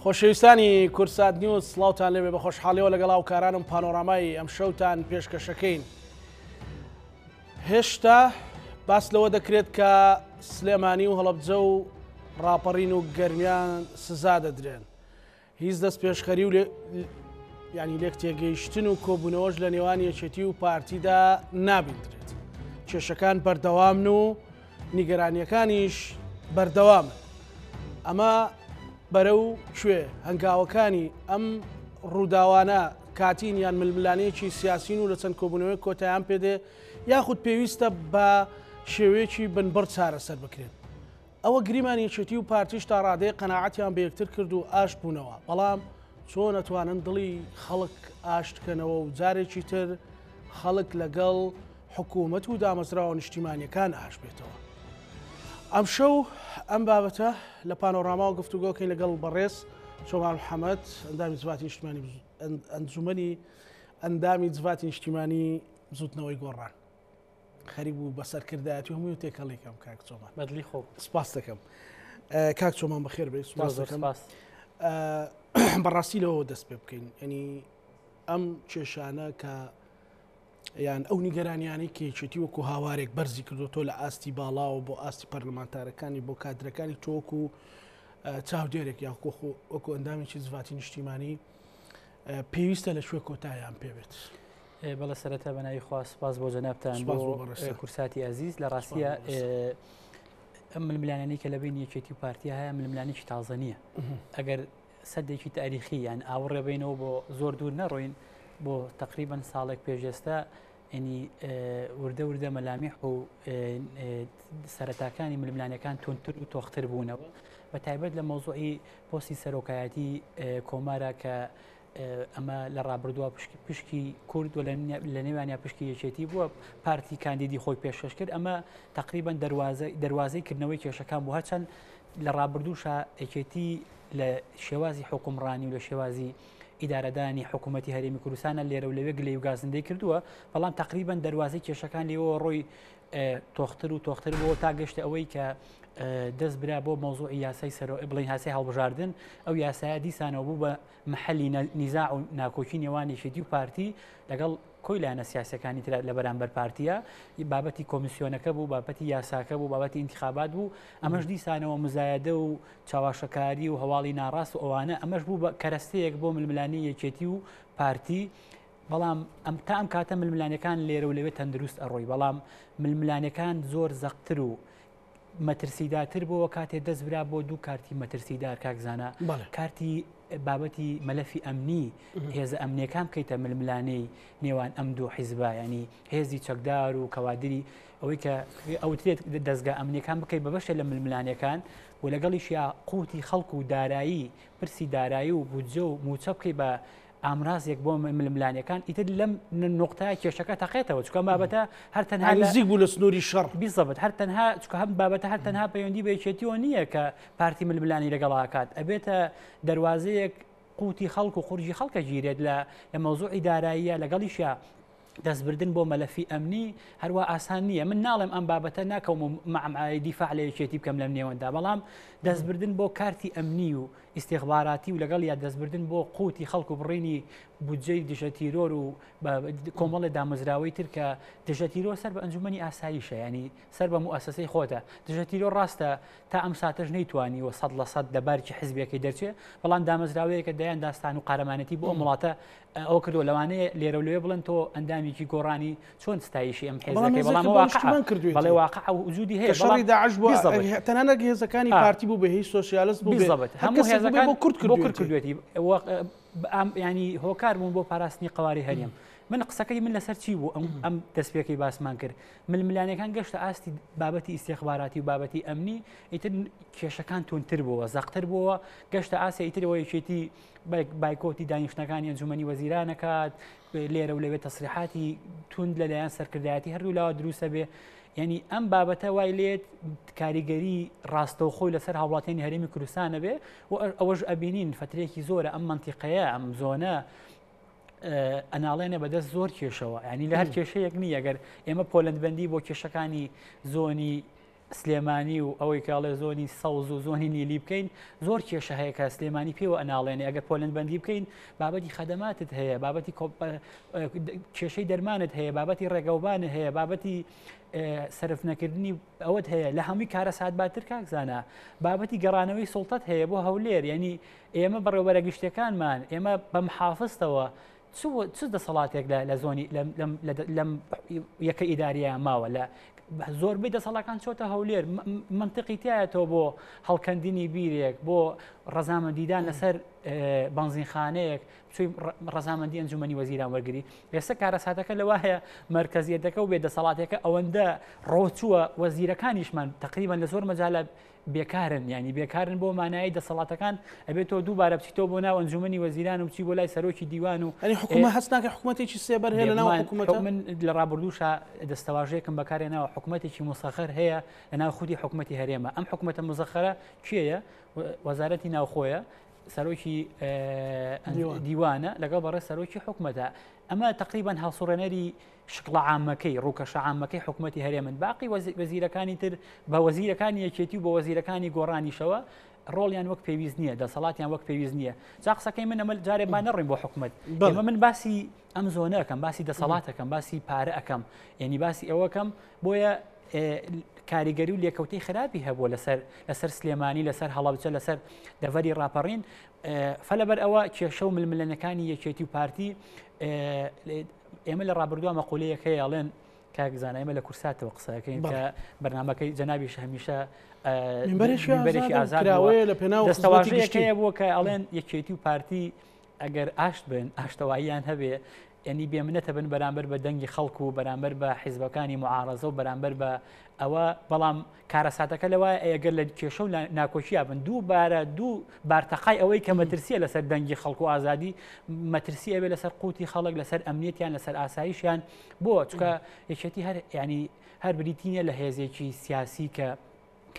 خۆشەویستانی کوردسات نیوز سڵاوتان لێبێ بە خۆشحاڵیەوە لەگەڵ هاوکارانم پانۆرامای ئەم شەوتان پێشکەشەکەین. هێشتا باس لەوە دەکرێت کە سلێمانی و هەڵەبجە و ڕاپەڕین و گەرمیان سزا دەدرێن. هیچ دەستپێشخەری و یانی لێکتێگەیشتن و کۆبوونەوەش لە نێوان یەکێتی و پارتیدا نابیندرێت. کێشەکان بەردەوامن و نیگەرانیەکانیش بەردەوامن. ئەمە بەرەو کوێ؟ هەنگاوەکانی ئەم ڕووداوانە کاتین یان ململانێیەکی سیاسین و لە چەند کۆبوونەوەیەک کۆتایان پێدێ یاخود پێویستە بە شێوەیەکی بنبڕ چارەسەر بکرێن؟ ئەوە گریمان یەکێتی و پارتیش تا ڕادەیەک قەناعەتیان بە یەکتر کرد و ئاشت بوونەوە، بەڵام چۆن ئەتوانن دڵی خەڵک ئاشت کەنەوە و جارێکی تر خەڵک لەگەڵ حکوومەت و دامەزراوە نیشتیمانیەکان ئاشت بێتەوە؟ ئەمشەو ئەم بابەتە لە پانۆڕاماوە گفتوگۆکەین لەگەڵ بەڕێز چۆمان محەمەد ئەندامی جڤاتی نیشتمانی ئەنجومەنی ئەندامی جڤاتی نیشتیمانی بزوتنەوەی گۆڕان. خەریک بوو بە سەرکردایەتی هەمووی تێکەڵی کەم کاک چۆمان بەدلی خۆ سپاس دەکەم کاک چۆمان بەخێر بێ سپاس دەکەم بەڕاستی لەوە دەست پێ بکەین ینی ئەم کێشانە کە یان ئەو نیگەرانیانەی کە یەکێتی وەکو هاوارێک بەرزی کردو تۆ لە ئاستی باڵاوە بۆ ئاستی پەرلەمانتارەکانی بۆ کادرەکانی تۆکو چاودێرێک یاخۆ وەکو ئەندامێکی جڤاتی نیشتیمانی پێویستە لە کوێ کۆتایان پێبێت؟ بەڵێ سەرەتا بە ناوی خوا سپاس بۆ جەنابتان بۆ کورساتی ئازیز لە ڕاستیە ئەم ململانانەی کە لە بینی یەکێتی و پارتی هەیە ململانێکی تازە نییە ئەگەر سەدێکی تاریخی یان ئاوڕێ بینەوە بۆ زۆر دوور نەڕۆین بۆ تقریبان ساڵێک پێشێستا ینی وردە وردە مەلامیح و سەرەتاکانی ململانەکان تونتر و تۆختر بوونەوە بە تایبەت لە مەوزوعی پۆستی سەرۆکایەتی کۆمارە کە ئەمە لە ڕابردووە پشکی کورد و لە نێوانیا پشکی یەکێتی بووە پارتی کاندیدی خۆی پێشکەش کرد ئەمە تقریبان دەواازەی کردنەوەی کێشەکان بوو هەرچەند لە ڕابردووشە یەکێتی لە شێوازی حکومڕانی و لە شێوازی ئیدارەدانی حکوومەتتی هەرێمی کوردستانە لێرە و لەوێ گلەی و گازندەی کردووە بەڵام تقریبان دەواازەی کێشەکان لێەوە ڕۆی تۆختر و تۆختر بۆ تا گەشتە ئەوەی کە دەست برا بۆ مەوزوعی یاسای سەرۆ بڵین هاسەی هەڵبژاردن ئەو یاسایە دیسانەوە بوو بە محلی نیزاع و ناکۆکی نێوان یەکێتی و پارتی لەگەڵ کۆی لایەنە سیاسەکانی تر لە بەرامبەر پارتیە بابەتی کۆمیسیۆنەکە بوو بابەتی یاساکە بوو بابەتی ئینتخابات بوو ئەمەش دیسانەوە مزایدە و چاواشەکاری و هەواڵی ناڕاست و ئەوانە ئەمەش بوو بە کەرەستەیەک بۆ ململانی یەکێتی و پارتی بەڵام ئەم تا ئەم کاتە ململانێکان لێرە و لەوێ تەندروست ئەڕۆی بەڵام ململانێکان زۆر زەقتر و مەترسیدارتر بۆوە کاتێ دەست برا بۆ دوو کارتی مەترسیدار کاک زانا کارتی بابەتی مەلەفی ئەمنی هێزە ئەمنیەکان بکەیتە ململانێی نێوان ئەم دوو حیزبە ینی هێزی چەکدار و کەوادری ئەوەی کە ئەوترێت دەستگا ئەمنیەکان بکەیت بە بەشێ لە ململانەکان و لەگەڵیشیا قوتی خەڵک و دارایی پرسی دارایی و بودجە و موچە بکەی بە ئامرازێک بۆ ململانێکان ئیتر لەم نقطە کێشەکە تەقێتەوە چکە بابەتە هەر تەنها نزیک بوو لە سنووری شەڕ بیزەبت هەر تەنها چکە هەم بابەتە هەر تەنها پەیوەندی بە یەکێتیەوە نییە کە پارتی ململانی لەگەڵاکات ئەبێتە دەواازەیەک قوتی خەڵک و قورجی خەڵکە گیرێت لە لە مەوزوعی داراییە لەگەڵیشیا دەستبردن بۆ مەلەفی ئەمنی هەروە ئاسان نییە من ناڵێم ئەم بابەتە ناکەوم و مەعمای دیفاع لە یەکێتی بکەم لەم نێوەندا بەڵام دەستبردن بۆ کارتی ئەمنی و ئیستیخباراتی و لەگەڵیا دەستبردن بۆ قوتی خەڵک و بڕینی بودجەی دژە تیرۆر و کۆمەڵی دامەزراوەی تر کە دژە تیرۆر سەر بە ئەنجومەنی ئاسایشە ینی سەر بە موئەسەسەی خۆتە دژە تیرۆر ڕاستە تا ئەم ساتەش نەیتوانی و 100% دەبارکی حزبەکەی دەرچێ بەڵام دامەزراوەیەکە دەیان داستان و قارەمانەتی بۆ ئەم وڵاتە ئەو کردو لەوانەیە لێرە و لەوێ بڵێن تۆ ئەندامێکی گۆڕانی چۆن ستایشی ئەم حێزەکەی بەڵام کردووی بەڵێ واقع وجودی هەیە شەڕی داعش بوو تەنانەت هێزەکانی پارتی بوو بە هی سۆسیالست بوو بالضبط هەموو هێزەکان بۆ کورد کورد کردوێتی ینی هۆکار بوون بۆ پاراستنی قواری هەرێم من قسەکەی من لەسەر چی بوو ئەم ئەم دەستپێکی باسمان کرد ململانەکان گەشتە ئاستی بابەتی ئیسێخباراتی و بابەتی ئەمنی ئیتر کێشەکان تونتر بووە زەقتر بووە گەشتە ئاستی ئیترەوە یەکێتی بایکۆتی دانیشتنەکانی ئەنجومەنی وەزیران ئەکات، لێرە و لەوێ تەسریحاتی توند لەلایەن سەرکردایەتی هەردوو لاوە دروستە بێ یعنی ئەم بابەتە وای لێت کاریگەری ڕاستەوخۆی لەسەر هاوڵاتیانی هەرێمی کوردستانە بێ و ئەوەش ئەبینین فترێکی زۆرە ئەم منتیقەیە ئەم زۆنە ئەناڵێنە بەدەست زۆر کێشەوە ینی لە هەر کێشەیەک نییە گەر ئێمە پۆلندبندی بۆ کێشەکانی زۆنی. سلێمانی و ئەوەی کە ئەڵێ زۆنی سەوز و زۆنی نیلی بکەین زۆر کێشە هەیە کە سلێمانی پێوە ئەناڵێنێ ئەگەر پۆلنبندی بکەین بابەتی خەدەماتت هەیە بابەتی کێشەی دەرمانت هەیە بابەتی ڕێگەوبانت هەیە بابەتی سەرف نەکردنی ئەوەت هەیە لە هەمووی کارەساتباتر کاک زانا بابەتی گەڕانەوەی سوڵتەت هەیە بۆ هەولێر یعنی ئێمە بەڕێوبەرە گشتەکانمان ئێمە بە محافظتەوە چ دەسەڵاتێک لە زۆنی لەم یەکە ئیداریە ماوە لە زۆربەی دەسەڵاکان چۆتە هەولێر منطقی تایەتەوە بۆ هەڵکەندنی بیرێک بۆ ڕەزامەندیدان لەسەر بەنزینخانەیەک بچووی ڕەزامەندی ئەنجومەنی وەزیران وەرگری ئێستا کارەساتەکە لەوە هەیە مەرکەزیەتەکە و بێ دەسەڵاتەکە ئەوەندە ڕۆچووە وەزیرەکانیشمان تقریبان لە زۆر مەجالە بێکارن ینی بێکارن بۆ مانایی دەسەڵاتەکان ئەبێت تۆ دووبارە بچیتەوە بۆ ناو ئەنجومەنی وەزیران و بچی بۆ لای سەرۆکی دیوان و ئەنی حکوومەت هەست ناکە حکوومەتێکی سێبەر هەیە لە ناو حکوومەت من لە ڕابردووشا دەستەواژەیەکم بەکارێناوە حکوومەتێکی مسەخەر هەیە لە ناو خودی حکوومەتی هەرێمە ئەم حکوومەتە مزەخەرە کێیە وەزارەتی ناوخۆیە سەرۆکی دیوانە لەگەڵ بەڕێز سەرۆکی حکومەتە ئەمە تقریبان هەڵسوڕێنەری شکڵە عامەکەی ڕووکەشە عامەکەی حکوومەتی هەرێمن باقی وەزیرەکانی تر بە وەزیرەکانی یەکێتی و بە وەزیرەکانی گۆڕانیشەوە ڕۆڵیان وەک پێویست نییە دەسەڵاتیان وەک پێویست نییە جا قسەکەی من ئەمە جارێ با نەڕین بۆ حکومت ئێمە من باسی ئەم زۆنەکەم باسی دەسەڵاتەکەم باسی پارە ئەەکەم یعنی باسی ئەوەکەم بۆیە کاریگەری و لێکەوتەی خراپی هەبووە لەسەر لەسەر سلێمانی لەسەر هەڵەبجە لەسەر دەڤەری ڕاپەڕین فەلەبەر ئەوە کێشە و ململانەکانی یەکێتی و پارتی ئێمە لە ڕابردووە مەقولەیەک هەیە ئەڵێن کاک زانا ئێمە لە کورساتەوە قسەکەین کە بەرنمەکەی جەنابیش هەمیشە منبەرێکی ئازاد لە پێناو دەستەواژەیەک هەیە بووە کە ئەڵێن یەکێتی و پارتی ئەگەر ئاشت بن ئاشتەواییان هەبێ یعنی بێمنەتە بن بەرامبەر بە دەنگی خەڵک و بەرامبەر بە حیزبەکانی معارەزە و بەرامبەر بە ئەوە بەڵام کارەساتەکە لەوایە ئەگەر لە کێشە و ناکۆکیا بن دووبارە دوو بارتەقای ئەوەی کە مەترسیە لەسەر دەنگی خەڵک و ئازادی مەترسی ئەوێ لەسەر قوتی خەڵک لەسەر ئەمنیەتیان لەسەر ئاسایشیان بۆ چکە یەکێتی هەر ینی هەر بریتینە لە هێزێکی سیاسی کە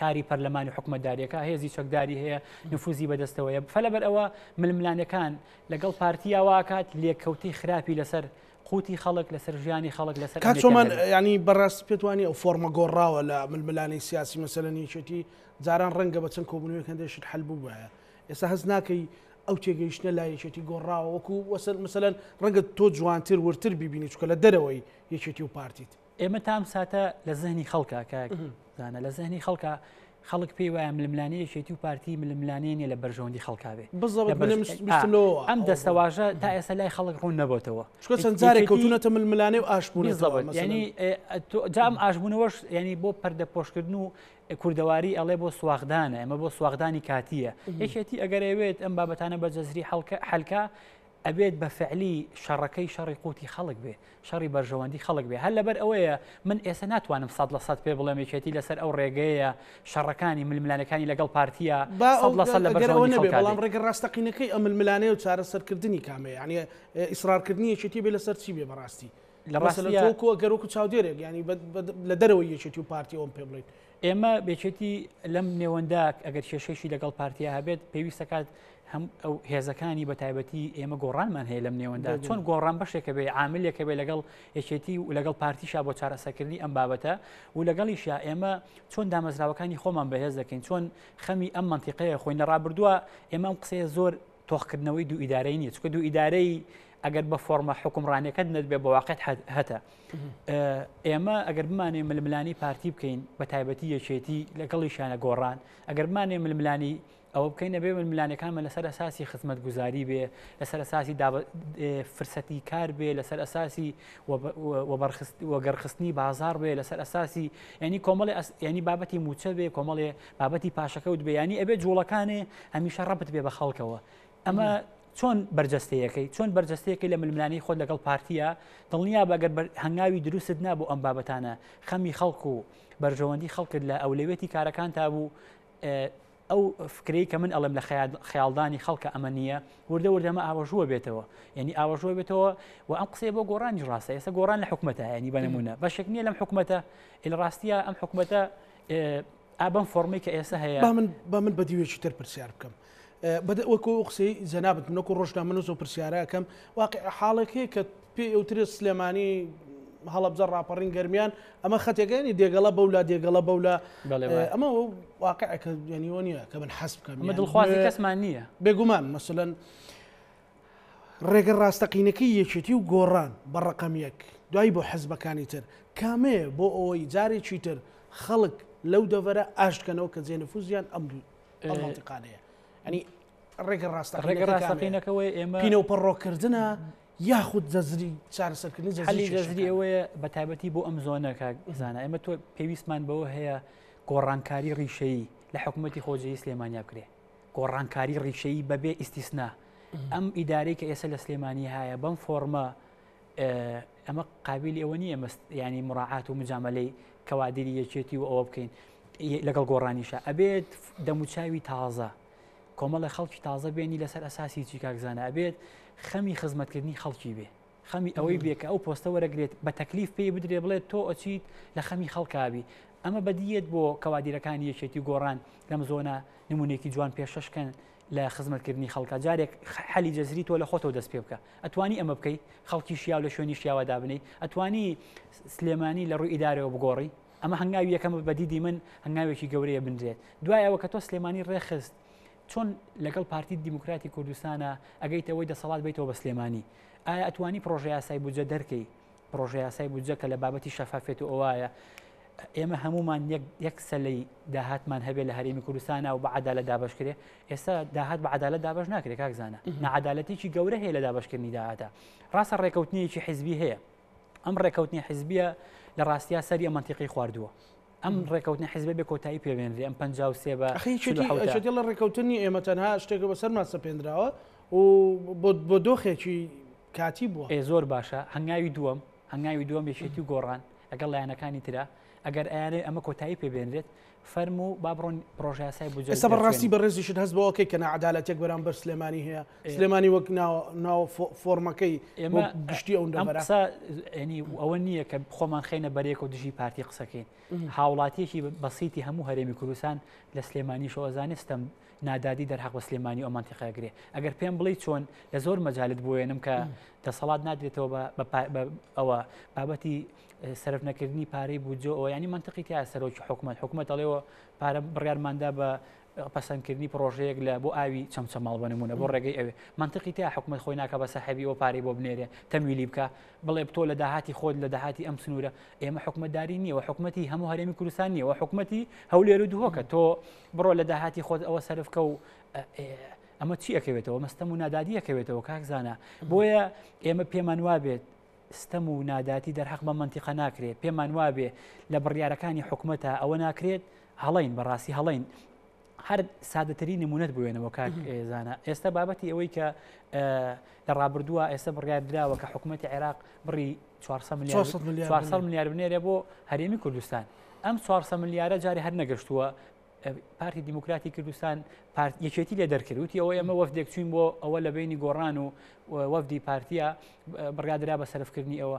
کاری پەرلەمانی حکومەتداریەکە هێزی چەکداری هەیە نفوزی بەدەستەوەیە فەلەبەر ئەوە ململانەکان لەگەڵ پارتیاواکات لێکەوتەی خراپی لەسەر قوتی خەڵک لەسەر ژیانی خەڵک لەسەر کاک چۆمان ینی بەڕاستی پێت وانی ئەو فۆرمە گۆڕاوە لە ململانێی سیاسی مەسەلەن یەکێتی جاران ڕەنگە بە چەند کۆبوونەوەیەک هەندێک شت حەل بووبایە ئێستا هەست ناکەی ئەو تێگەیشتنە لای یەکێتی گۆڕاوە وەکو وەسەر مەسەلەن ڕەنگە تۆ جوانتر ورتر بیبینی چونکە لە دەرەوەی یەکێتی و پارتیت. ئێمە تا ئەم ساتە لە زهنی خەڵکە کاک زانا لە زهنی خەڵکە خەڵک پێی وایە ململانێ یەکێتی و پارتی ململانێ نیە لە بەرژەوەندی خەڵکا بێ بزەبت منم ویستم لەوە ئەم دەستەواژە تا ئێستا لای خەڵک ڕوون نەبۆتەوە چونکە چەند جارێک کەوتونەتە ململانێ و ئاشبوونەتەوە بزەبت یعنی جا ئەم ئاشبوونەوەش یعنی بۆ پەردەپۆشکردن و کوردەواری ئەڵێ بۆ سواخدانە ئەمە بۆ سواخدانی کاتیە یەکێتی ئەگەر ئەوێت ئەم بابەتانە بە جەزری حەلکە حەلکە ئەبێت بە فعلی شەڕەکەی شەڕی قوتی خەڵک بێ، شەڕی بەرژەوەندی خەڵک بێ، هەر لەبەر ئەوەیە من ئێستا ناتوانم 100% پێ بڵێم یەکێتی لەسەر ئەو ڕێگەیەیە شەڕەکانی ململانێکانی لەگەڵ پارتییە با 100% لە ئەگەر ئەوە بەرژەوەندی نەبێ خەڵکا بەڵام بێ. ڕێگە ڕاستەقینەکەی ئەم ململانێ و چارەسەرکردنی کامەیە؟ یانی ئیسڕارکردنی یەکێتی بێ لەسەر چی بێ بەڕاستی؟ لە مەسەلەن ڕاستییا تۆ وەکو ئەگەر وەکو چاودێرێک یانی لە دەرەوەی یەکێتی و پارتی ئەوەم پێ بڵێیت. ئێمە یەکێتی لەم نێوەندە ئەگەر کێشەیشی لەگەڵ پارتیا هەبێت پێویستە کات هەم ئەو هێزەکانی بە تایبەتی ئێمە گۆڕانمان هەیە لەم نێوەندا چۆن گۆڕان بەشێکە بێ عاملێکە بێ لەگەڵ یەکێتی و لەگەڵ پارتیشا بۆ چارەسەکردنی ئەم بابەتە و لەگەڵیشا ئێمە چۆن دامەزراوەکانی خۆمان بەهێز دەکەین چۆن خەمی ئەم منتیقەیە خۆین لە ڕابردووە ئێمە ئەم قسەیە زۆر تۆخکردنەوەی دوو ئیدارەی نییە چونکە دوو ئیدارەی ئەگەر بە فۆرمە حکومڕانیەکەت نەبێ بە واقعیت هەتە ئێمە ئەگەر بمانێ ململانی پارتی بکەین بە تایبەتی یەکێتی لەگەڵیشانە گۆڕان ئەگەر بمانێ ململانی ئەوە بکەین ئەبێ ململانەکانمان لەسەر ئەساسی خزمەتگوزاری بێ لەسەر ئەساسی فرسەتی کار بێ لەسەر ئەساسی وەگەڕخستنی بازار بێ لەسەر ئەساسی ینی کۆمەڵی ینی بابەتی موچە بێ کۆمەڵێ بابەتی پاشەکەوت بێ ینی ئەبێ جوڵەکانێ هەمیشە ڕەبت بێ بە خەڵکەوە ئەمە چۆن بەرجەستەیەکەی چۆن بەرجەستەیەکەی لە ململانێی خۆت لەگەڵ پارتیە دڵنیا بە گەر هەنگاوی دروستت نابوو ئەم بابەتانە خەمی خەڵک و بەرژەوەندی خەڵکت لە ئەولەوێتی کارەکان تا بوو ئەو فکرەی کە من ئەڵێم لە خەیاڵدانی خەڵکە ئەمە نییە وردە وردەمە ئاوەژووە بێتەوە یعنی ئاوەژوە بێتەوە و ئەم قسەیە بۆ گۆڕانی ڕاستە ئێستا گۆڕان لە حکومەتە ینی بە نمونە بەشێک نییە لەم حکومەتە لە ڕاستیە ئەم حکومەتە ئا بەم فۆرمەی کە ئێستا هەیە. با من با من بە دیوێکی تر پرسیار بکەم. وەکو ئەو قسەی جەنابت من وەکو ڕۆژنامەنووس ئەو پرسیارە ئەکەم واقع حاڵێک هەیە کە پێ ئەوترێت سلێمانی هەڵەبجە ڕاپەڕین گەرمیان ئەمە خەتێکانی دێگەڵە بەولا دێگەڵە بەولا ئەمە واقعەکە یعنیوە نییە کە من حەز بکەم دڵخوازی کەسمان نییە بێگومان مەسەلەن ڕێگە ڕاستەقینەکەی یەکێتی و گۆڕان بە ڕەقەم یەک دوای بۆ حزبەکانی تر کامەیە بۆ ئەوەی جارێکی تر خەڵک لەو دەڤەرە ئاشتکەنەوە کە جێنفوزیان ئەم ئەم مەنتیقانەیە ئەنی ڕێگە ڕاستەقینەکە ڕاستەقینەکەەوەی ئێمە پینە و پەڕۆکردنە یاخود جەزری چارەسەرکردنی جەزری جەزری ئەوەیە بە تایبەتی بۆ ئەم زۆنە کاک زانا ئێمە تۆ پێویستمان بەوە هەیە گۆڕانکاری ڕیشەیی لە حکوومەتی خۆجێی سلێمانیا بکرێ گۆڕانکاری ڕیشەیی بەبێ ئیستیسنا ئەم ئیدارەی کە ئێستا لە سلێمانی هەیە بەم فۆرمە ئەمە قابلی ئەوە نییە ینی مراعات و مجاملەی کەوادری یەکێتی و ئەوە بکەین لەگەڵ گۆڕانیشە ئەبێت دەموچاوی تازە کۆمەڵی خەڵکی تازە بێنی لەسەر ئەساسی چی کاکزانە ئەبێت خەمی خزمەتکردنی خەڵکی بێ خەمی ئەوەی بێ کە ئەو پۆستە وەرەگرێت بە تەکلیف پێی بدرێ بڵێت تۆ ئەچیت لە خەمی خەڵکابی ئەمە بەدیەت بۆ کەوادیرەکانی یەکێتی گۆڕان لەم زۆنە نمونێکی جوان پێشەشکەن لە خزمەتکردنی خەڵکە جارێک حەلی جەزری تۆ لە خۆتەوە دەست پێ بکە ئەتوانی ئەمە بکەی خەڵکی شیاو لە شوێنی شیاوە دابنەی ئەتوانی سلێمانی لە ڕووی ئیدارەوە بگۆڕی ئەمە هەنگاوی یەکەمە بە دیدی من هەنگاوێکی گەورەیە بنرێت دوای ئەوە کە تۆ سلێمانی ڕێخست چۆن لەگەڵ پارتی دیموکراتی کوردستانە ئەگەیتە ئەوەی دەسەڵات بیتەوە بە سلێمانی ئایا ئەتوانی پرۆژە یاسای بودجە دەرکەی پرۆژە یاسای بودجە کە لە بابەتی شەفافێت و ئەوایە ئێمە هەمومان یەک سەلەی داهاتمان هەبێت لە هەرێمی کوردستانە و بە عدالە دابش کرێ ئێستا داهات بە عدالە دابش ناکرێ کاکزانە نەعادالەتێکی گەورە هەیە لە دابشکردنی داهاتە ڕاستە ڕێکەوتنیەکی حزبی هەیە ئەم ڕێکەوتنی حزبیە لە ڕاستیا سەری ئەم مەنتیقی خواردووە ئەم ڕێکەوتنی حزبە بێ کۆتایی پێوێنرێ ئەم 53 بە ئەخی لە ڕێکەوتنی ئێمە تەنها شتێکە بەسەرمان سەپێنراوە و بۆ دۆخێکی کاتی بووە. ئێ زۆر باشە هەنگاوی دووەم هەنگاوی دووەم یەکێتی و گۆڕان لەگەڵ لایەنەکانی ترە ئەگەر ئەیانەوێ ئەمە کۆتایی پێ بێنرێت فەرموو با بڕۆن پڕۆژەیاسای بودجە ئێستا بەڕاستی بەڕێزیشت هەست بەوە کەی کە ناعەدالەتێک بەرامبەر سلێمانی هەیە سلێمانی وەک ناو فۆرمەکەی ئێمە گشتی ئەو ئەم قسە ینی ئەوە نییە کە خۆمان خەینە بەرێک و دژی پارتی قسەکەین هاوڵاتیەکی بەسیتی هەموو هەرێمی کوردستان لە سلێمانیشەوە ئەزانێ ستەم نادادی دەرحەق بە سلێمانی و مەنتیقە گرێ ئەگەر پێم بڵێی چۆن لە زۆر مەجالت بۆێنم کە دەسەڵات نادرێتەوە بە ئەوە بابەتی سەرف نەکردنی پارەی بودجە ئەوە ینی منطقی تیا سەرۆکی حکوومەت حکوومەت ئەڵێەوە پارە بڕیارماندا بە پەسەندکردنی پرۆژەیەک لە بۆ ئاوی چەمچەماڵ بە نمونە بۆ ڕێگەی ئەوێ منطقی تیا حکوومەت خۆی ناکە بە سەحبی ئەو پارەی بۆ بنێرێ تەمویلی بکە بڵێ تۆ لە داهاتی خۆت لە داهاتی ئەم سنوورە ئێمە حکومەتداری نییە و حکومەتی هەموو هەرێمی کوردستان نییە و حکومەتی هەولێر و دهۆکە تۆ بڕۆ لە داهاتی خۆت ئەوە سەرف کە و ئەمە چی ئەکەوێتەوە مەستەم و نادادی ئەکەوێتەوە کاک زانا بۆیە ئێمە پێمان وابێت ستەم و ناداتی دەرحەق بە منتیقە ناکرێت پێمان وابێ لە بڕیارەکانی حکومەتە ئەوە ناکرێت هەڵین بەڕاستی هەڵین هەر سادەترین نمونەت بوێنەوە کاک زانا ئێستا بابەتی ئەوەی کە لە ڕابردووە ئێستا بڕیار دراوە کە حکوومەتتی عێراق بڕی 400 میلیارد بنێرێ بۆ هەرێمی کوردستان ئەم 400 ملیارە جارێ هەر نەگەشتووە پارتی دیموکراتی کوردستان پارت یەکێتی لێ دەرکرد وتی ئەوە ئێمە وەفدێک چوین بۆ ئەوە لە بینی گۆڕان و وەفدی پارتیە بڕیادرا بە سەرفکردنی ئەوە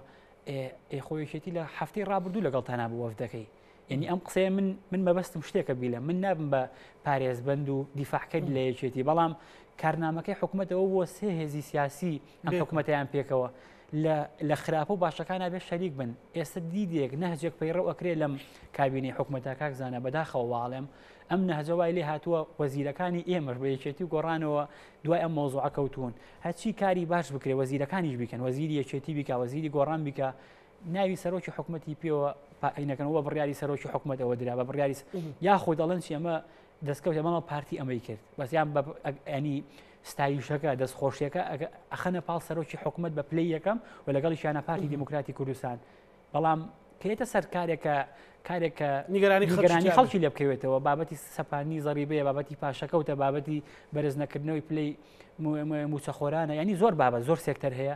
خۆ یەکێتی لە هەفتەی ڕابردوو لەگەڵ تانا بوو وەفدەکەی یعنی ئەم قسەیە من من مەبەستم شتێکە بیلە من نابم بە پارێزبند و دیفاعکەر لە یەکێتی بەڵام کارنامەکەی حکوومەتەوە بۆ سێ هێزی سیاسی ئەم حکوومەتیان پێکەوە لە خراپە و باشەکان بێ شەریک بن ئێستا دیدێک نەهجێک پەیڕەو ئەکرێ لەم کابینەی حکوومەتە کاک زانە بەداخەوە واڵێم ئەم نەهجە وای لێ هاتووە وەزیرەکانی ئێمەش بە یەکێتی و گۆڕانەوە دوای ئەم مۆزوعە کەوتون هەرچی کاری باش بکرێ وەزیرەکانیش بیکەن وەزیری یەکێتی بیکا وەزیری گۆڕان بیکە ناوی سەرۆکی حکوومەتی پێوە پاینەکەنەوە بە بڕیاری سەرۆکی حکوومەتەوە درا بە بڕیاری یاخود دەڵێن چی ئەمە دەستکەوت ئەمەڵە پارتی ئەمەی کرد بەسیان بە ینی ستایشەکە دەستخۆشیەکە ئەخەنە پاڵ سەرۆکی حکوومەت بە پلەی یەکەم و لەگەڵیشیانە پارتی دیموکراتی کوردستان بەڵام کێتە سەر کارێکە کارێک کە نیگەرانی خەڵکی لێ بکەوێتەوە بابەتی سەپانی زەریبەیە بابەتی پاشەکەوتە بابەتی بەرز نەکردنەوەی پلەی موچەخۆرانە ینی زۆر بابە زۆر سێکتەر هەیە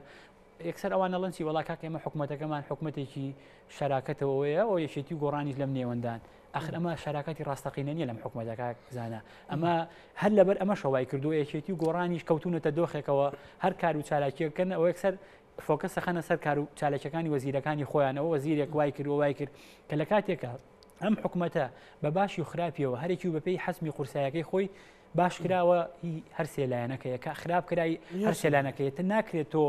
یەکسەر ئەوان ئەڵێن چی وەڵا کاکە ئێمە حکومەتەکەمان حکومەتێکی شەراکەتەوەیە ئەو یەکێتی و گۆڕانیش لەم نێوەندان ئەخر ئەمە شەراکەتی ڕاستەقینە نییە لەم حکومەتە کاک زانا ئەمە هەر لەبەر ئەمە شەوای کردو یەکێتی و گۆڕانیش کەوتونەتە دۆخێکەوە هەر کار و چالاکیەکەن ئەوە یەکسەر فۆکەس ئەخەنە سەر کار و چالاکیەکانی وەزیرەکانی خۆیانەوە وەزیرێک وای کرد و وای کرد کە لە کاتێکە ئەم حکومەتە بە باشی و خراپیەوە هەرێکی و بەپێی حەزمی قورسایەکەی خۆی باش کراوە هی هەر سێ لایەنەکەیە کە خراپ کرای هەر سێ لایەنەکەیە تە ناکرێت تۆ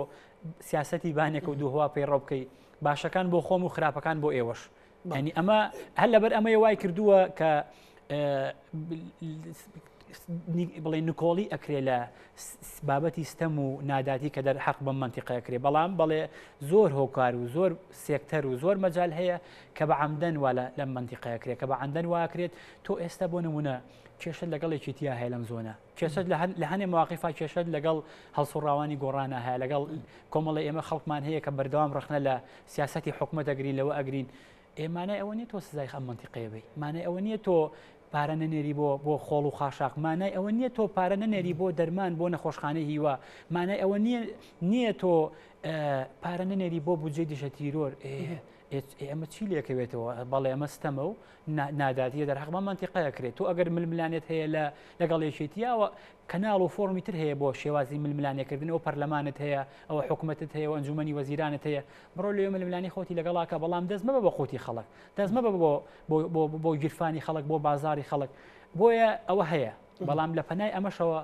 سیاسەتی بانێکە و دووهوا پەیڕەو بکەی. باشەکان بۆ خۆم و خراپەکان بۆ ئێوەش. ینی ئەمە هەر لەبەر ئەمەیە وای کردووە کە بڵێ نکۆڵی ئەکرێ لە بابەتی ستەم و ناداتی کە دەر حەق بەم منتیقەیە کرێ بەڵام بەڵێ زۆر هۆکار و زۆر سێکتەر و زۆر مەجال هەیە کە بە عمدەن وا لەم منتیقەیە کرێت کە بە عمدەن واکرێت تۆ ئێستا بۆ نمونە کێشت لەگەڵ یەکێتیا هەیە لەم زۆنە کێشت لە هەنێ مواقفا کێشت لەگەڵ هەڵسوڕاوانی گۆڕانە هەیە لەگەڵ کۆمەڵی ئێمە خەڵکمان هەیە کە بەردەوام ڕخنە لە سیاستی حکومەت ئەگرین لەوە ئەگرین ئێ مانای ئەوە نیە تۆ سزای ئەم مەنتیقەیە بی مانای ئەوە نیە تۆ پارە نەنێری بۆ بۆ خۆڵ و خاشاک مانای ئەوە نییە تۆ پارە نەنێری بۆ دەرمان بۆ نەخۆشخانەی هیوا مانای ئەوە نییە نییە تۆ پارە نەنێری بۆ بودجەی دژە تیرۆر ئێمە چی لێکەوێتەوە بەڵێ ئەمە ستەمە و نادادیە دەرحەق بە مەنتیقەیە کرێت تۆ ئەگەر ململانێت هەیە لە لەگەڵ یەکێتیەوە کەناڵ و فۆڕمی تر هەیە بۆ شێوازی ململانێکردن ئەو پەرلەمانت هەیە ئەوە حکومەتت هەیە و ئەنجومەنی وەزیرانت هەیە بڕۆ لێ ململانی خۆتی لەگەڵاکە بەڵام دەست مەبە بە قوتی خەڵک دەست مەبە بۆ بۆ گیرفانی خەڵک بۆ بازاری خەڵک بۆیە ئەوە هەیە بەڵام لە پەنای ئەمەشەوە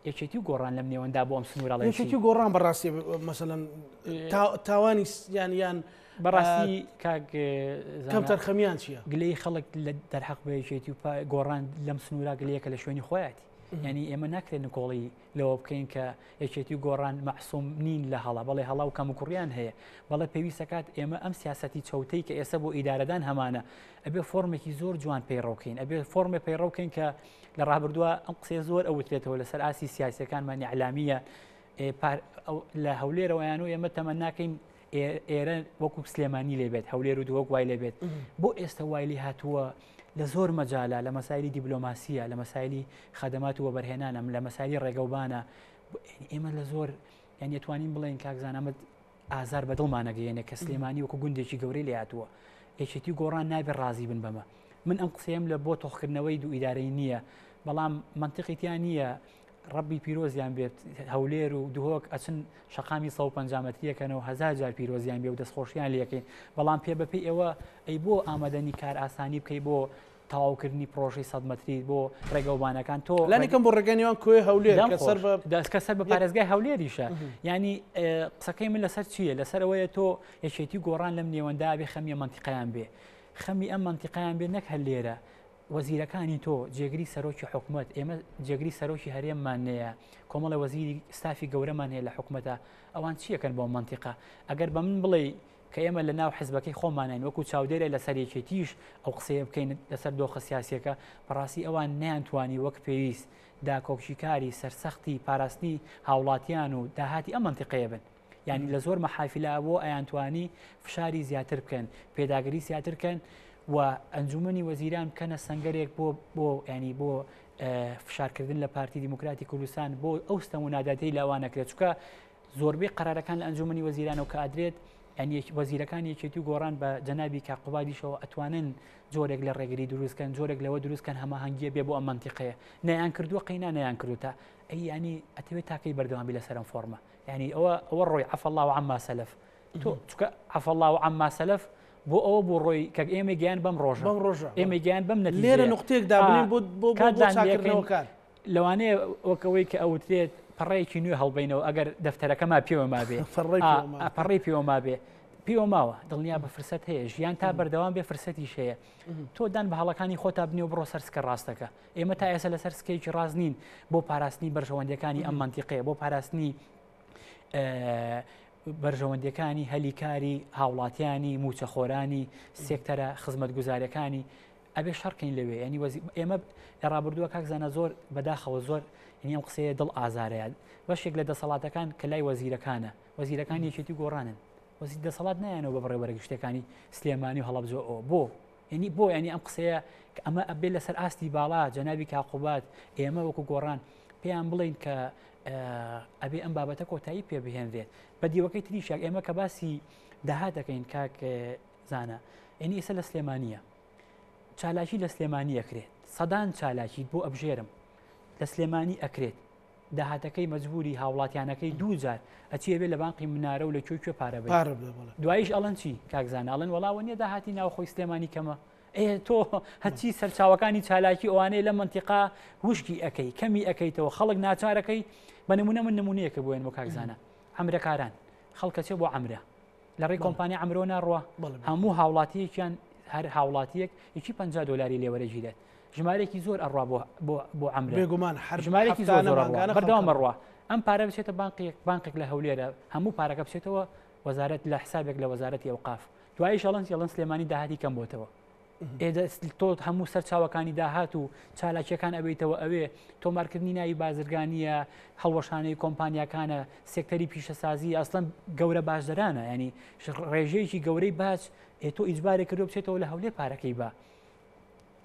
یەکێتی و گۆڕان لەم نێوەندا بۆ ئەم سنوورە یەکێتی و گۆڕان بەڕاستی مەسەلەن تاوانی یان یان بەڕاستی کاک کەمتەرخەمیان چییە؟ گلەی خەڵک لە دەرحەق بە یەکێتی و گۆڕان لەم سنوورا گلەیەکە لە شوێنی خۆیەتی یعنی ئێمە ناکرێت نکۆڵی لەوە بکەین کە یەکێتی و گۆڕان مەعسوم نین لە هەڵە بەڵێ هەڵا و کەموکوڕیان هەیە بەڵێ پێویستەکات ئێمە ئەم سیاسەتی چەوتەی کە ئێستا بۆ ئیدارەدان هەمانە ئەبێ فۆرمێکی زۆر جوان پەیڕەوکەین ئەبێ فۆرمێ پەیڕەوکەین کە لە ڕابردووە ئەم قسەیە زۆر ئەوترێتەوە لەسەر ئاستی سیاسەکانمان ئیعلامیە لە هەولێرەوەیان و ئێمە تەمەناکەین ئێرە وەکو سلێمانی لێبێت هەولێر و دهۆک وای لێبێت بۆ ئێستا وای لێ هاتووە لە زۆر مەجالە لە مەسایلی دیبلۆماسیە لە مەسایلی خەدەمات و وەبەرهێنانم لە مەسایلی ڕێگەوبانە ئێمە لە زۆر یان توانین بڵێن کاکزانامەت ئازار بە دڵمانەگەیەنێ کە سلێمانی وەکو گوندێکی گەورەی لێ هاتووە یەکێتی گۆڕان نابێ ڕازی بن بەمە من ئەم قسەیەم لە بۆ تۆخکردنەوەی دوو ئیدارەی نییە بەڵام منطقی تیا نییە ڕەبی پیرۆزیان بێت هەولێر و دهۆک ئەچن شەقامی 150 مەتریەکەنەوە هەزار جار پیرۆزیان بێ و دەستخۆشیان لەکەین بەڵام پێ بەپی ئێوە ئەی بۆ ئامادەنی کار ئاسانی بکەی بۆ تەواوکردنی پرۆژەی 100 مەتری بۆ ڕێگەوبانەکان تۆ لانیکەم بۆ ڕێگەی نێوان کۆیە هەولێر کە سەر بە دەستکە سەر بە پارێزگای هەولێریشە ینی قسەکەی من لەسەر چییە لەسەر ئەوەیە تۆ یەکێتی گۆڕان لەم نێوەندا بێ خەمیە منتیقیان بێ خەمی ئەم منتیقیان بێ نەک هەر لێرە وەزیرەکانی تۆ، جێگری سەرۆکی حکومەت، ئێمە جێگری سەرۆکی هەرێممان نەیە، کۆمەڵە وەزیری ستافی گەورەمان هەیە لە حکومەتە، ئەوان چی ئەکەن بۆ مەنتیقە؟ ئەگەر بە من بڵێی کە ئێمە لە ناو حزبەکەی خۆمانین وەکو چاودێرێ لەسەر یەکێتیش ئەو قسەیە بکەین لەسەر دۆخە سیاسیەکە، بەڕاستی ئەوان نەیانتوانی وەک پێویست داکۆکیکاری سەرسەختی پاراستنی هاوڵاتیان و داهاتی ئەم مەنتیقەیە بن. یانی لە زۆر مەحافیلا بۆ ئەیانتوانی فشاری زیاتر بکەن پێداگری زیاتر کەن و ئەنجومنی وەزیران بکەنە سنگەرێک بۆ بۆ ینی بۆ فشارکردن لە پارتی دیموکراتی کوردستان بۆ ئەو ستەم و ناداتی لاوانەکرێت چکە زۆربەی قرارەکان لە ئەنجومنی وەزیرانەوە کە ئادرێت وەزیرەکان یەکێتی و گۆڕان بە جەنابی کاقوبادیشەوە ئەتوانن جۆرێک لە ڕێگری دروستکەن جۆرێک لەوە دروستکەن هەماهەنگیە بێ بۆ ئەم منتیقەیە نیان کردووە قەینا نیان کردوتە ئەی ینی ئەتەوێت تاکەی بەردەوامی لەسەر ئەم فۆرمە یعنی ئەوە ئەوە ڕۆی عفا الله عما سلف تۆ چکە عفا الله عما سلف بۆ ئەوە بۆ ڕۆی کە ئێمە گیان بەم ڕۆژە بەم ڕۆژە ئێمە گیان بەم نەتیجەیە لێرە نقطەیەک دابنێن بۆ بۆ چاکردنەوەکان لەوانەیە وەکەوەی کە ئەوترێت پەڕەیەکی نوێ هەڵبینەوە ئەگەر دەفتەرەکەما پێوە مابێ پەڕەی پێوە مابێ پێوە ماوە دڵنیا بە فرسەت هەیە ژیان تا بەردەوام بێ فرسەتیش هەیە تۆ دان بە هەڵەکانی خۆتا بنێ و بڕۆ سەر سکە ڕاستەکە ئێمە تا ئێستا لەسەر سکەیەکی ڕاست نین بۆ پاراستنی بەرژەوەندیەکانی ئەم مەنتیقەیە بۆ پاراستنی بەرژەوەندیەکانی هەلی کاری هاوڵاتیانی موچەخۆرانی سێکتەرە خزمەتگوزارەکانی ئەبێ شەڕکەین لەوێ ینی وەزی ئێمە لە ڕابردووە کاک زانا زۆر بەداخەوە زۆر ینی ئەم قسەیە دڵ ئازارەیە بەشێک لە دەسەڵاتەکان کە لای وەزیرەکانە وەزیرەکان یەکێتی گۆڕانن وەزیر دەسەڵات نایەنەوە بە بەڕێوەبەرە گشتیەکانی سلێمانی و هەڵەبجە ئەوە بۆ یعنی بۆ ینی ئەم قسەیە کە ئەمە ئەبێ لەسەر ئاستی باڵا جەنابی کاقوبات ئێمە وەکو گۆڕان پێیان بڵین کە ئەبێ ئەم بابەتە کۆتایی پێ بهێنرێت بە دیوەکەی تریشێک ئێمە کە باسی داهات دەکەین کاک زانە ئەنی ئێستا لە سلێمانیە چالاکی لە سلێمانی ئەکرێت سەدان چالاکی بۆ ئەبژێرم لە سلێمانی ئەکرێت داهاتەکەی مەجبوری هاوڵاتیانەکەی دووجار ئەچی ئەبێ لە بانقی منارە و لە کوێ کوێ پارە بەی پارە بدە بەڵێ. دواییش ئەڵێن چی کاک زانا ئەڵێن وەڵا وە نیە داهاتی ناوخۆی سلێمانی کەمە ئێ تۆ هەرچی سەرچاوەکانی چالاکی ئەوانەیە لە مەنتیقا وشکی ئەەکەی کەمی ئەەکەیتەوە خەڵک ناچارەکەی بە نمونە من نمونەیەکە بۆێن بۆ کاک زانا عەمرەکاران خەڵکە چێ بۆ عەمرە. لە ڕێی کۆمپانیا ئەمرۆ ناڕوە هەموو هاوڵاتیەکیان هەر هاوڵاتیەک یەکی 50 دلاری لێوەرەگیرێت ژمارێکی زۆر ئەڕوا بۆ بۆ بۆ ئەمر بێگومان هەر ژمارێکی زۆر زۆر بەردەوام بڕوا ئەم پارە بچێتە بانقێک بانقێک لە هەولێرە هەموو پارەکە بچێتەوە وەزارەت لە حسابێک لە وەزارەتی ئەوقاف دوایش ئەڵەن ئەڵەن سلێمانی داهاتی کەم بۆتەوە تۆ هەموو سەرچاوەکانی داهات و چالاکیەکان ئەبیتەوە ئەوێ تۆمارکردنی ناوی بازرگانیە هەڵوەشانەی کۆمپانیاکانە سێکتەری پیشەسازی ئەسڵەن گەورە باجدەرانە ینی ڕێژەیەکی گەورەی باج ئێ تۆ ئیجبارێک کردو بچێتەوە لە هەولێر پارەکەی بە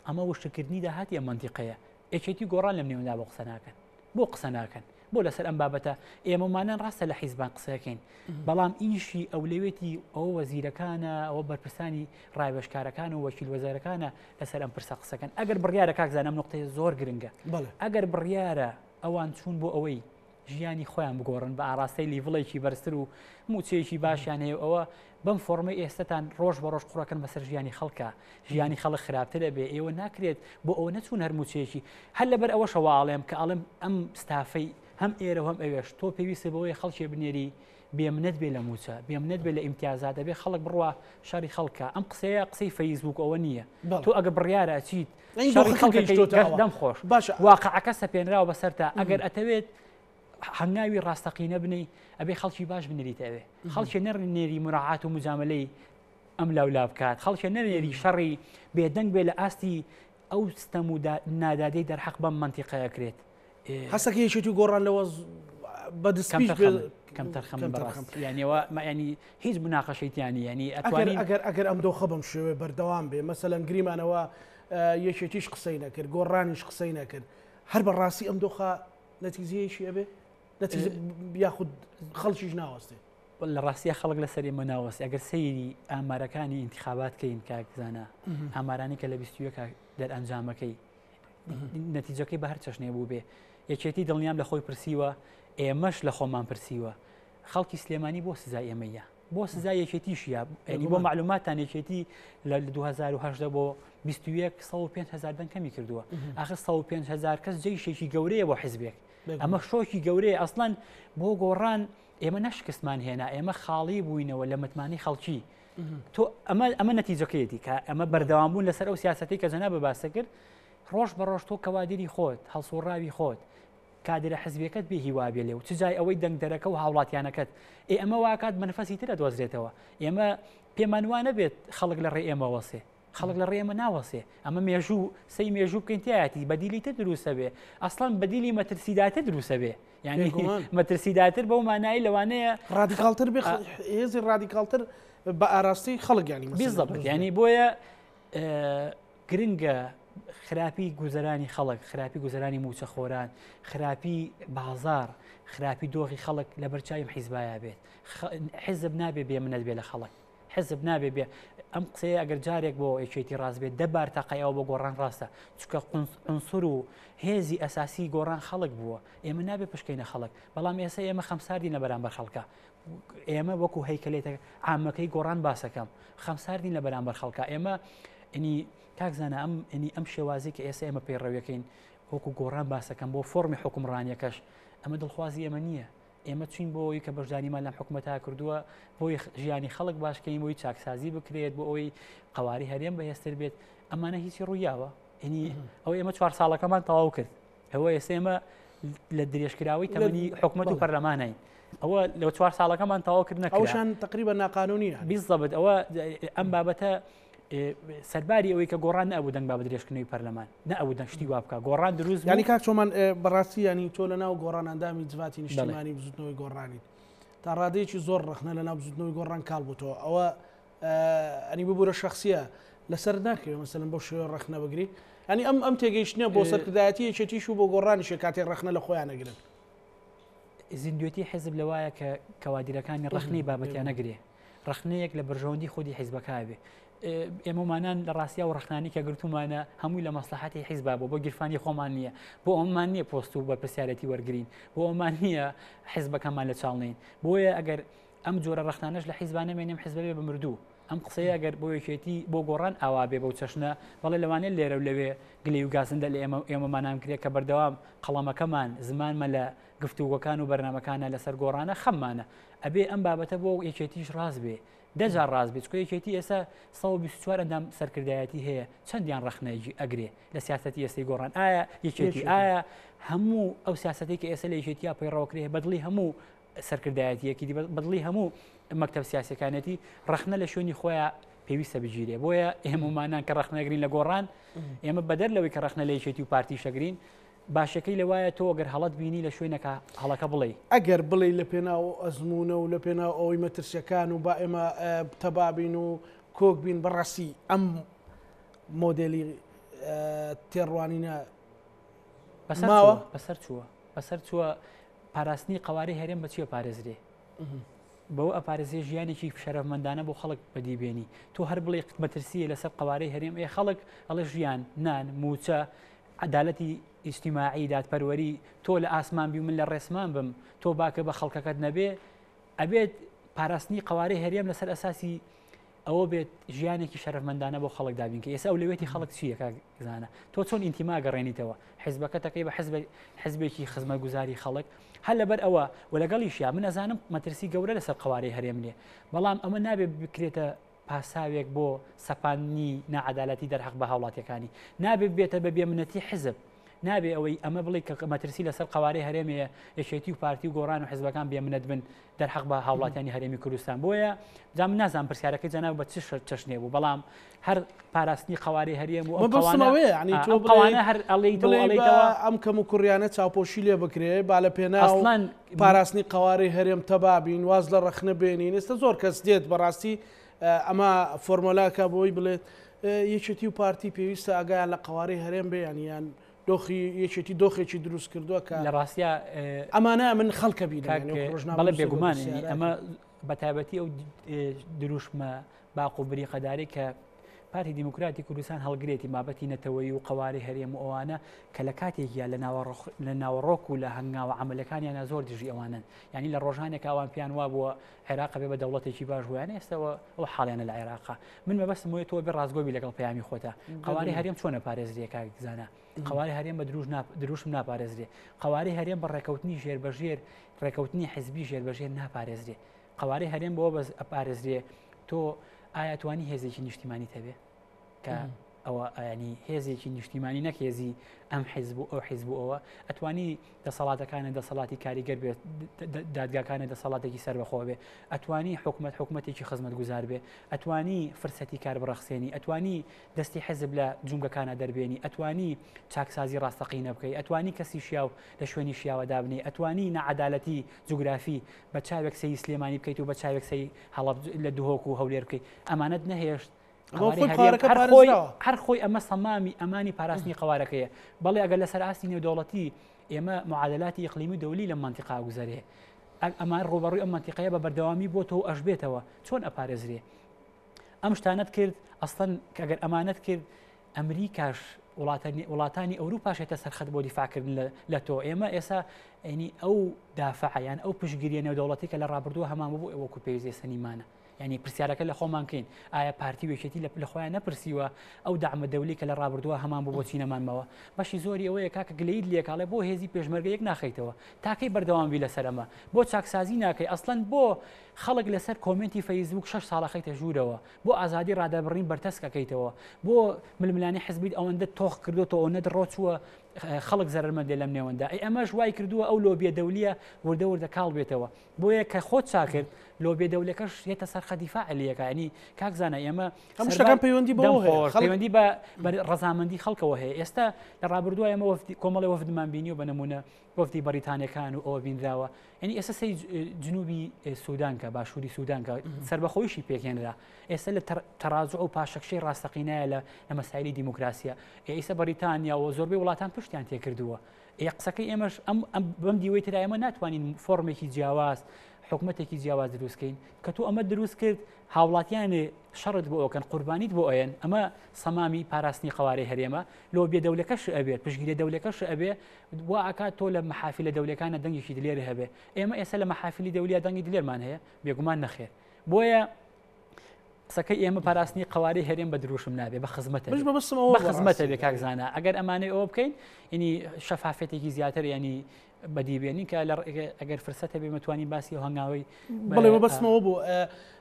ئەمە وشتکردنی داهاتی ئەم منتیقەیە یەکێتی گۆڕان لەم نێوندا بۆ قسە ناکەن بۆ قسە ناکەن بۆ لەسەر ئەم بابەتە ئێمەمانان ڕاستە لە حیزبان قسەکەین بەڵام ئیشی ئەولەوێتی ئەو وەزیرەکانە ئەوە بەرپرسانی ڕاوێژکارەکان و وەکیل وەزارەکانە لەسەر ئەم پرسە قسەکەن ئەگەر بڕیارە کاک زانم نقطەیە زۆر گرنگە ئەگەر بڕیارە ئەوان چوون بۆ ئەوەی ژیانی خۆیان بگۆڕن بە ئاراستەی لیڤڵێکی بەرزتر و موچەیەکی باشیان هەیە ئەوە بەم فۆرمەی ئێستتان ڕۆژ بە ڕۆژ قوڕەکەن بەسەر ژیانی خەڵکە ژیانی خەڵک خراپتر ئەبێ ئێوە ناکرێت بۆ ئەوە نەچوون هەر موچەیەکی هەر لەبەر ئەوەشەوە ئاڵێم کە ئەڵێم ئەم ستافەی هەم ئێرە و هەم ئەوێش تۆ پێویستە بەوەی خەڵکێ بنێری بێمنەت بێ لە موچە بێمنەت بێ لە ئیمتیازات دەبێ خەڵک بڕوا شەڕی خەڵکە ئەم قسەیە قسەی فەیسبوک ئەوە نییە تۆ ئەگە بڕیارە ئەچیت شەڕی خەڵکەکەی دەم خۆش باشە واقعەکە سەپێنراوە بەسەرتا ئەگەر ئەتەوێت هەنگاوی ڕاستەقینە بنەی ئەبێ خەڵکی باش بنریتە ئەوێ خەڵکی نەرنێری مراعات و مجاملەی ئەم لاولا بکات خەڵکی نەنێری شەڕی بێدەنگ بێ لە ئاستی ئەو ستەم و نادادەی دەرحەق بەم مەنتیقەیە کرێت. هەستەکە یەکێتی و گۆڕان لەوە بە دەستپیش کەمتەرخەم بەڕاست یانەوە ینی هیچ مناقەشەیتیانی ینی ئەتوانین ئەگەر ئەگەر ئەم دۆخە بەم شێوێ بەردەوام بێ مەسەلەن گریمانەوە یەکێتیش قسەی نەکرد گۆڕانیش قسەی نەکرد هەر بەڕاستی ئەم دۆخە نەتیجەیەکی ئەبێ نەتیجە یاخود خەڵکیش ناوەستێ لە ڕاستیا خەڵک لەسەر ئێمە ناوەست ئەگەر سەیری ئامارەکانی ئینتخابات کەین کاک زانا ئامارانی کە لە 21 دەرئەنجامەکەی نەتیجەکەی بە هەر چەشنێ بوو بێ یەکێتی دڵنیام لە خۆی پرسیوە ئێمەش لە خۆمان پرسیوە خەڵکی سلێمانی بۆ سزای ئێمەیە بۆ سزای یەکێتیشە ئەنی بۆ معلوماتان یەکێتی لە 2010 بۆ 21 هزار دەنگ کەمی کردووە آخر 105 هزار کەس جەیشێکی گەورەیە بۆ حزبێک ئەمە شۆکی گەورەیە ئەسڵەن بۆ گۆڕان ئێمە نەشکستمان هێنا ئێمە خاڵی بووینەوە لە متمانەی خەڵکی تۆ ئەمە ئەمە نەتیجەکەیەتی کە ئەمە بەردەوام بوون لەسەر ئەو سیاسەتی کە جەنابە باسە کرد ڕۆژ بە ڕۆژ تۆ کەوادری خۆت هەڵسوڕاوی خۆت کادرە حزبیەکەت بێ هیوا بێ لێ و چ جای ئەوەی دەنگدەرەکە و هاوڵاتیانەکەت ئێ ئەمە واکات مەنفەسی ترە دۆزرێتەوە ئێمە پێمان وا نەبێت خەڵک لە ڕێ ئێمە وەسێ خەڵک لە ڕێ ئێمە ناوەسێ ئەمە مێژوو سەی مێژوو بکەین تایەتی بەدیلی تر دروستە بێ ئەسڵەن بەدیلی مەترسیداتر دروستە بێ یعنی مەترسیداتر بەو مانایی لەوانەیە ڕادیکاڵتر بێ هێزی ڕادیکاڵتر بە ئاراستەی خەڵک ینی بالضبط ینی بۆیە گرنگە خراپی گوزەرانی خەڵک خراپی گوزەرانی موچەخۆران خراپی بازار خراپی دۆخی خەڵک لە بەرچاویم حیزبایە بێت حیزب نابێ بێ منەت بێ لە خەڵک حزب نابێ بێ ئەم قسەیە ئەگەر جارێک بۆ یەکێتی ڕاست بێت دە بار تاقایەوە بۆ گۆڕان ڕاستە چونکە عنسر و هێزی ئەساسی گۆڕان خەڵک بووە ئێمە نابێ پشکەینە خەڵک بەڵام ئێستا ئێمە خەمساردین لە بەرامبەر خەڵکە ئێمە وەکو هەیکەلێتە عامەکەی گۆڕان باسەکەم خەمساردین لە بەرامبەر خەڵکە ئێمە ئەنی کاک زانا ئەم ئەنی ئەم شێوازی کە ئێستا ئێمە پەیڕەویەکەین وەکو گۆڕان باسەکەم بۆ فۆرمی حکومڕانیەکەش ئەمە دڵخوازی ئێمە نییە ئێمە چوین بۆ ئەوەی کە بەشداریمان لەم حکومەتە کردووە بۆی ژیانی خەڵک باشکەین بۆی چاکسازی بکرێت بۆ ئەوەی قواری هەرێم بەهێزتر بێت ئەمانە هیچی ڕوویاوە ینی ئەو ئێمە چوار ساڵەکەمان تەواو کرد ئەوە ئێستا ئێمە لە درێژکراوەی تەمەنی حکومەت و پەرلەمانین ئەوە لە چوار ساڵەکەمان تەواو کرد نەکەشان تقریبا ناقانونی بیزەبت ئەوە ئەم بابەتە سەرباری ئەوەی کە گۆڕان نەبوو دەنگ بە درێژکردنەوەی پەرلەمان نەبوو دەنگ شتی وا بکە گۆڕان دروست ینی کاک چۆمان بەڕاستی ینی تۆ لە ناو گۆڕان ئەندامی جڤاتی نیشتیمانی بزوتنەوەی گۆڕانیت تا ڕادەیەکی زۆر ڕەخنە لە ناو بزوتنەوەی گۆڕان کاڵ بووتەوە ئەوە ئەنی ببوورە شخصیە لەسەر ناکەوێ مەسەلەن بەو شێوە ڕەخنە بگری ئەنی ئەم ئەم تێگەیشتنە بۆ سەرکردایەتی یەکێتیش و بۆ گۆڕانیشە کاتێک ڕەخنە لە خۆیان نەگرن زیندوێتی حیزب لەوایە کە کەوادیرەکانی ڕەخنەی بابەتیان نەگرێ ڕەخنەیەک لە بەرژەوەندی خودی حیزبەکە بێ ئێمەمانان لە ڕاستیا و ڕخنانی کە گرتومانە هەمووی لە مەسلحەتی حیزبا بۆ بۆ گیرفانی خۆمان نییە بۆ ئەممان نییە پۆست و بەرپرسیارەتی وەرگین بۆ ئەمان نییە حیزبەکەمان لە چاڵنین بۆیە ئەگەر ئەم جۆرە ڕخنانەش لە حیزبان نەمێنێم حیزبە بێ بە مردوو. ئەم قسەیە ئەگەر بۆ یەکێتی بۆ گۆڕان ئاوا بێ بەو چەشنە، بەڵێ لەوانەیە لێرە و لەوێ گلەی و گازندە لە ئێمە ئێمەمانان بکرێ کە بەردەوام قەڵەمەکەمان، زمانمان لە گفتوگۆکان و بەرنامەکانا لەسەر گۆڕانە، خەممانە. ئەبێ ئەم بابەتە بۆ یەکێتیش ڕاست بێ. دە جار ڕاست بێ، چونکە یەکێتی ئێستا 124 ئەندام سەرکردایەتی هەیە، چەندیان ڕەخنە ئەگرێ لە سیاسەتی ئێستەی گۆڕان؟ ئایا یەکێتی ئایا هەموو ئەو سیاسەتەی کە ئێستا لە یەکێتیا پەیڕەوەکرێ بە دڵی هەموو سەرکردایەتیەکی دی بە دڵی هەموو مەکتەب سیاسەکانێتی ڕەخنە لە شوێنی خۆیان پێویستە بگیرێ بۆیە ئێمەمانان کە ڕەخنەگرین لە گۆڕان ئێمە بەدەر لەوەی کە ڕەخنە لە یەکێتی و پارتی شەگرین باشەکەی لەوایە تۆ گەر هەڵەت بینی لە شوێنەکە هەڵەکە بڵێ ئەگەر بڵێ لە پێناو ئەزمونە و لە پێناو ئەوەی مەترسیەکان و با ئێمە تەبابین و کۆک بین بەڕاستی ئەم مۆدێلی تێڕوانینە ماوە بەسەر چووە بەسەر چووە پاراستنی قەوارەی هەرێم بە چی ئەپارێزرێ؟ بەوە ئەپارێزێ ژیانێکی شەرەفمەندانە بۆ خەڵک بەدی بێنی. تۆ هەر بڵێ مەترسییە لەسەر قەوارەی هەرێم، ئێ خەڵک ئەڵێ ژیان، نان، مووچە، عەدالەتی ئیجتیماعی، دادپەروەری، تۆ لە ئاسمان بی و من لە ڕێسمان بم، تۆ باکە بە خەڵکەکەت نەبێ، ئەبێت پاراستنی قەوارەی هەرێم لەسەر ئەساسی ئەوە بێت ژیانێکی شەرەفمەندانە بۆ خەڵک دابین کە ئێستا ئەولەویەتی خەڵک چییە کاک زانا تۆ چۆن ئینتیما گەڕێنیتەوە حزبەکەتەکەی بە حزب حزبێکی خزمەتگوزاری خەڵک هەر لەبەر ئەوە و لەگەڵیشیا من ئەزانم مەترسی گەورە لەسەر قەوارەی هەرێم نییە بەڵام ئەمە نابێ بکرێتە پاساوێک بۆ سەپاندنی ناعەدالەتی دەرحەق بە هاوڵاتیەکانی نابێ بێتە بە بێمنەتی حزب نابێ ئەوەی ئەمە بڵێ کە مەترسی لەسەر قەوارەی هەرێمەیە یەکێتی و پارتی و گۆڕان و حزبەکان بێمنەت بن دەرحەق بە هاوڵاتیانی هەرێمی کوردستان بۆیە جا من نازانم پرسیارەکەی جەناب بە چ چەشنێ بوو بەڵام هەر پاراستنی قەوارەی هەرێم و ئەم قەوانە یعنی تۆ قەوانە هەر ئەڵێیتەوە ئەڵێیتەوە ئەم کەم و کوڕیانە چاوپۆشی لێ بکرێ با لە پێناو ئەسڵەن پاراستنی قەوارەی هەرێم تەبا بین واز لە ڕەخنە بێنین ئێستا زۆر کەس دێت بەڕاستی ئەمە فۆرمۆلاکە بۆی بڵێت یەکێتی و پارتی پێویستە ئاگایان لە قەوارەی هەرێم بێ یان یان دۆخی یەکێتی دۆخێکی دروست کردووە کە لە ڕاستیا ئەمانە من خەڵکە بینم بەڵێ بێگومان ئەمە بە تایبەتی ئەو دروشمە باق و بریقەداری کە پارتی دیموکراتی کوردستان هەڵگرێتی بابەتی نەتەوەیی و قەوارەی هەرێم و ئەوانە کە لە کاتێکیا لە ناوەڕۆک و لە هەنگاوە عملەکانیانە زۆر دژی ئەوانن یعنی لە ڕۆژانێک ئەوان پێیان وابووە عێراق بێ بە دەوڵەتێکی باش بوویان ئێستەوە ئەو حاڵیانە لە عێراقا من مەبەستم وەیە تۆ بێ ڕاستگۆبی لەگەڵ پەیامی خۆتا قەوارەی هەرێم چۆنە پارێزرێ کاک زانا قەوارەی هەرێم بە دروش دروشم ناپارێزرێ قەوارەی هەرێم بە ڕێکەوتنی ژێر بە ژێر ڕێکەوتنی حزبی ژێر بە ژێر ناپارێزرێ قەوارەی هەرێم بەوە بەس ئەپارێزرێ تۆ ئایا توانی هێزێکی نیشتیمانی تەبێ کە ئەوە ئەیانی هێزێکی نیشتیمانی نەک هێزی ئەم حیزب و ئەو حیزب و ئەوە ئەتوانی دەسەڵاتەکانە دەسەڵاتی کاریگەر بێت دادگاکانە دەسەڵاتێکی سەربەخۆ بێ ئەتوانی حکومت حکومەتێکی خزمەتگوزار بێ ئەتوانی فرسەتی کار بڕەخسێنی ئەتوانی دەستی حزب لە جومگەکانە دەربێنی ئەتوانی چاکسازی ڕاستەقینە بکەی ئەتوانی کەسی شیاو لە شوێنی شیاوە دابنێی ئەتوانی نەعەدالەتی جوگرافی بە چاوێک سەیری سلێمانی بکەیت و بە چاوێک سەیری هەڵەبج لە دهۆک و هەولێر بکەیت ئەمانەت نەهێشت هەر خۆی ئەمە سەمامی ئەمانی پاراستنی قەوارەکەیە بەڵێ ئەگەر لەسەر ئاستی نێودەوڵەتی ئێمە معادلاتی ئیقلیمی دەولی لە منتیقا گوزەرێ ئەمان ڕوبەڕووی ئەم منتیقەیە بە بەردەوامی بۆ تۆ ئەشبێتەوە چۆن ئەپارێزرێ ئەم شتانت کرد ئەستەن ئەگەر ئەمانەت کرد ئەمریکاش وڵاتانی ئەوروپاش هێتە سەرخەت بۆ دیفاعکردن لە تۆ ئێمە ئێسا ئەینی ئەو دافعیان ئەو پشگیریە نێودەوڵەتی کە لە ڕابردووە هەمان بوو وەکو پێویست ئێستا نیمانە یانی پرسیارەکە لە خۆمان کەین ئایا پارتی و یەکێتی لە خۆیان نەپرسیوە ئەو دەعمە دەولی کە لە ڕابردووە هەمان بوو بۆچی نەمانمەوە بەشی زۆری ئەوەیە کاکە گلەیت لێکاڵێ بۆ هێزی پێشمەرگە یەک ناخەیتەوە تاکەی بەردەوام بی لەسەر ئەمە بۆ چاکسازی ناکەی ئەسڵەن بۆ خەڵک لەسەر کۆمێنتی فەیسبوک شەش ساڵە خەیتە ژوورەوە بۆ ئازادی ڕادەربڕین بەرتەسک ئەکەیتەوە بۆ ململانێ حزبیت ئەوەندە تۆخ کردوتەوە ئەوەندە ڕۆچووە خەڵک زەرەرمەندێ لەم نێوەندە ئەی ئەمەش وای کردووە ئەو لۆبیە دەولیە وردە وردە کاڵ بێتەوە بۆیە کە خۆت چاکرد لۆبیە دەولەکەش یەتە سەر خەت دیفاع لێکا ینی کاک زانا ئێمە هەموو شتەکان پەیوەندی بەوە هەیە پەیوەندی بە ڕەزامەندی خەڵکەوە هەیە ئێستا لە ڕابردووە ئێمە کۆمەڵی وەفدمان بینیوە بە نمونە وەفدی بەریتانیەکان و ئەوە بینراوە یعنی ئێستا سەی جنوبی سودان کە باشووری سودان کە سربەخۆیشی پێکهێنرا ئێستا لە تەرازوع و پاشەکشەی ڕاستەقینایە لە لە مەسایلی دیموکراسیە ئێستا بەریتانیا و زۆربەی وڵاتان پشتیان تێکردووە ئێ قسەکەی ئێمەش ئەم بەم دیوەی ترا ئێمە ناتوانین فۆرمێکی جیاواز حکومەتێکی جیاواز دروستکەین کە تۆ ئەمە دروست کرد هاوڵاتیانێ شەڕت بۆ ئەکەن قوربانیت بۆ ئەیەن ئەمە سەمامی پاراستنی قەوارەی هەرێمە لۆبیە دەولەکەش ئەبێت پشگیرە دەولەکەش ئەبێ وا ئەکات تۆ لە مەحافلە دەولەکانە دەنگێکی دلێر هەبێ ئێمە ئێستا لە مەحافلی دەولیا دەنگی دلێرمان هەیە بێگومان نەخێر بۆیە. قسەکەی ئێمە پاراستنی قەوارەی هەرێم بە دروشم نابێ بە خزمەتە منیش مەبەستم ئەوە بە بوو خزمەتە ڕاستی. بێ کاک زانا ئەگەر ئەمانەی ئەوە بکەین ینی شەفافێتێکی زیاتر ینی بەدی بێنین کە لە ڕێگە- ئەگەر فرسەت هەبێ مەتوانین باسی ئەو هەنگاوەی بەڵێ مەبەستمەوە بوو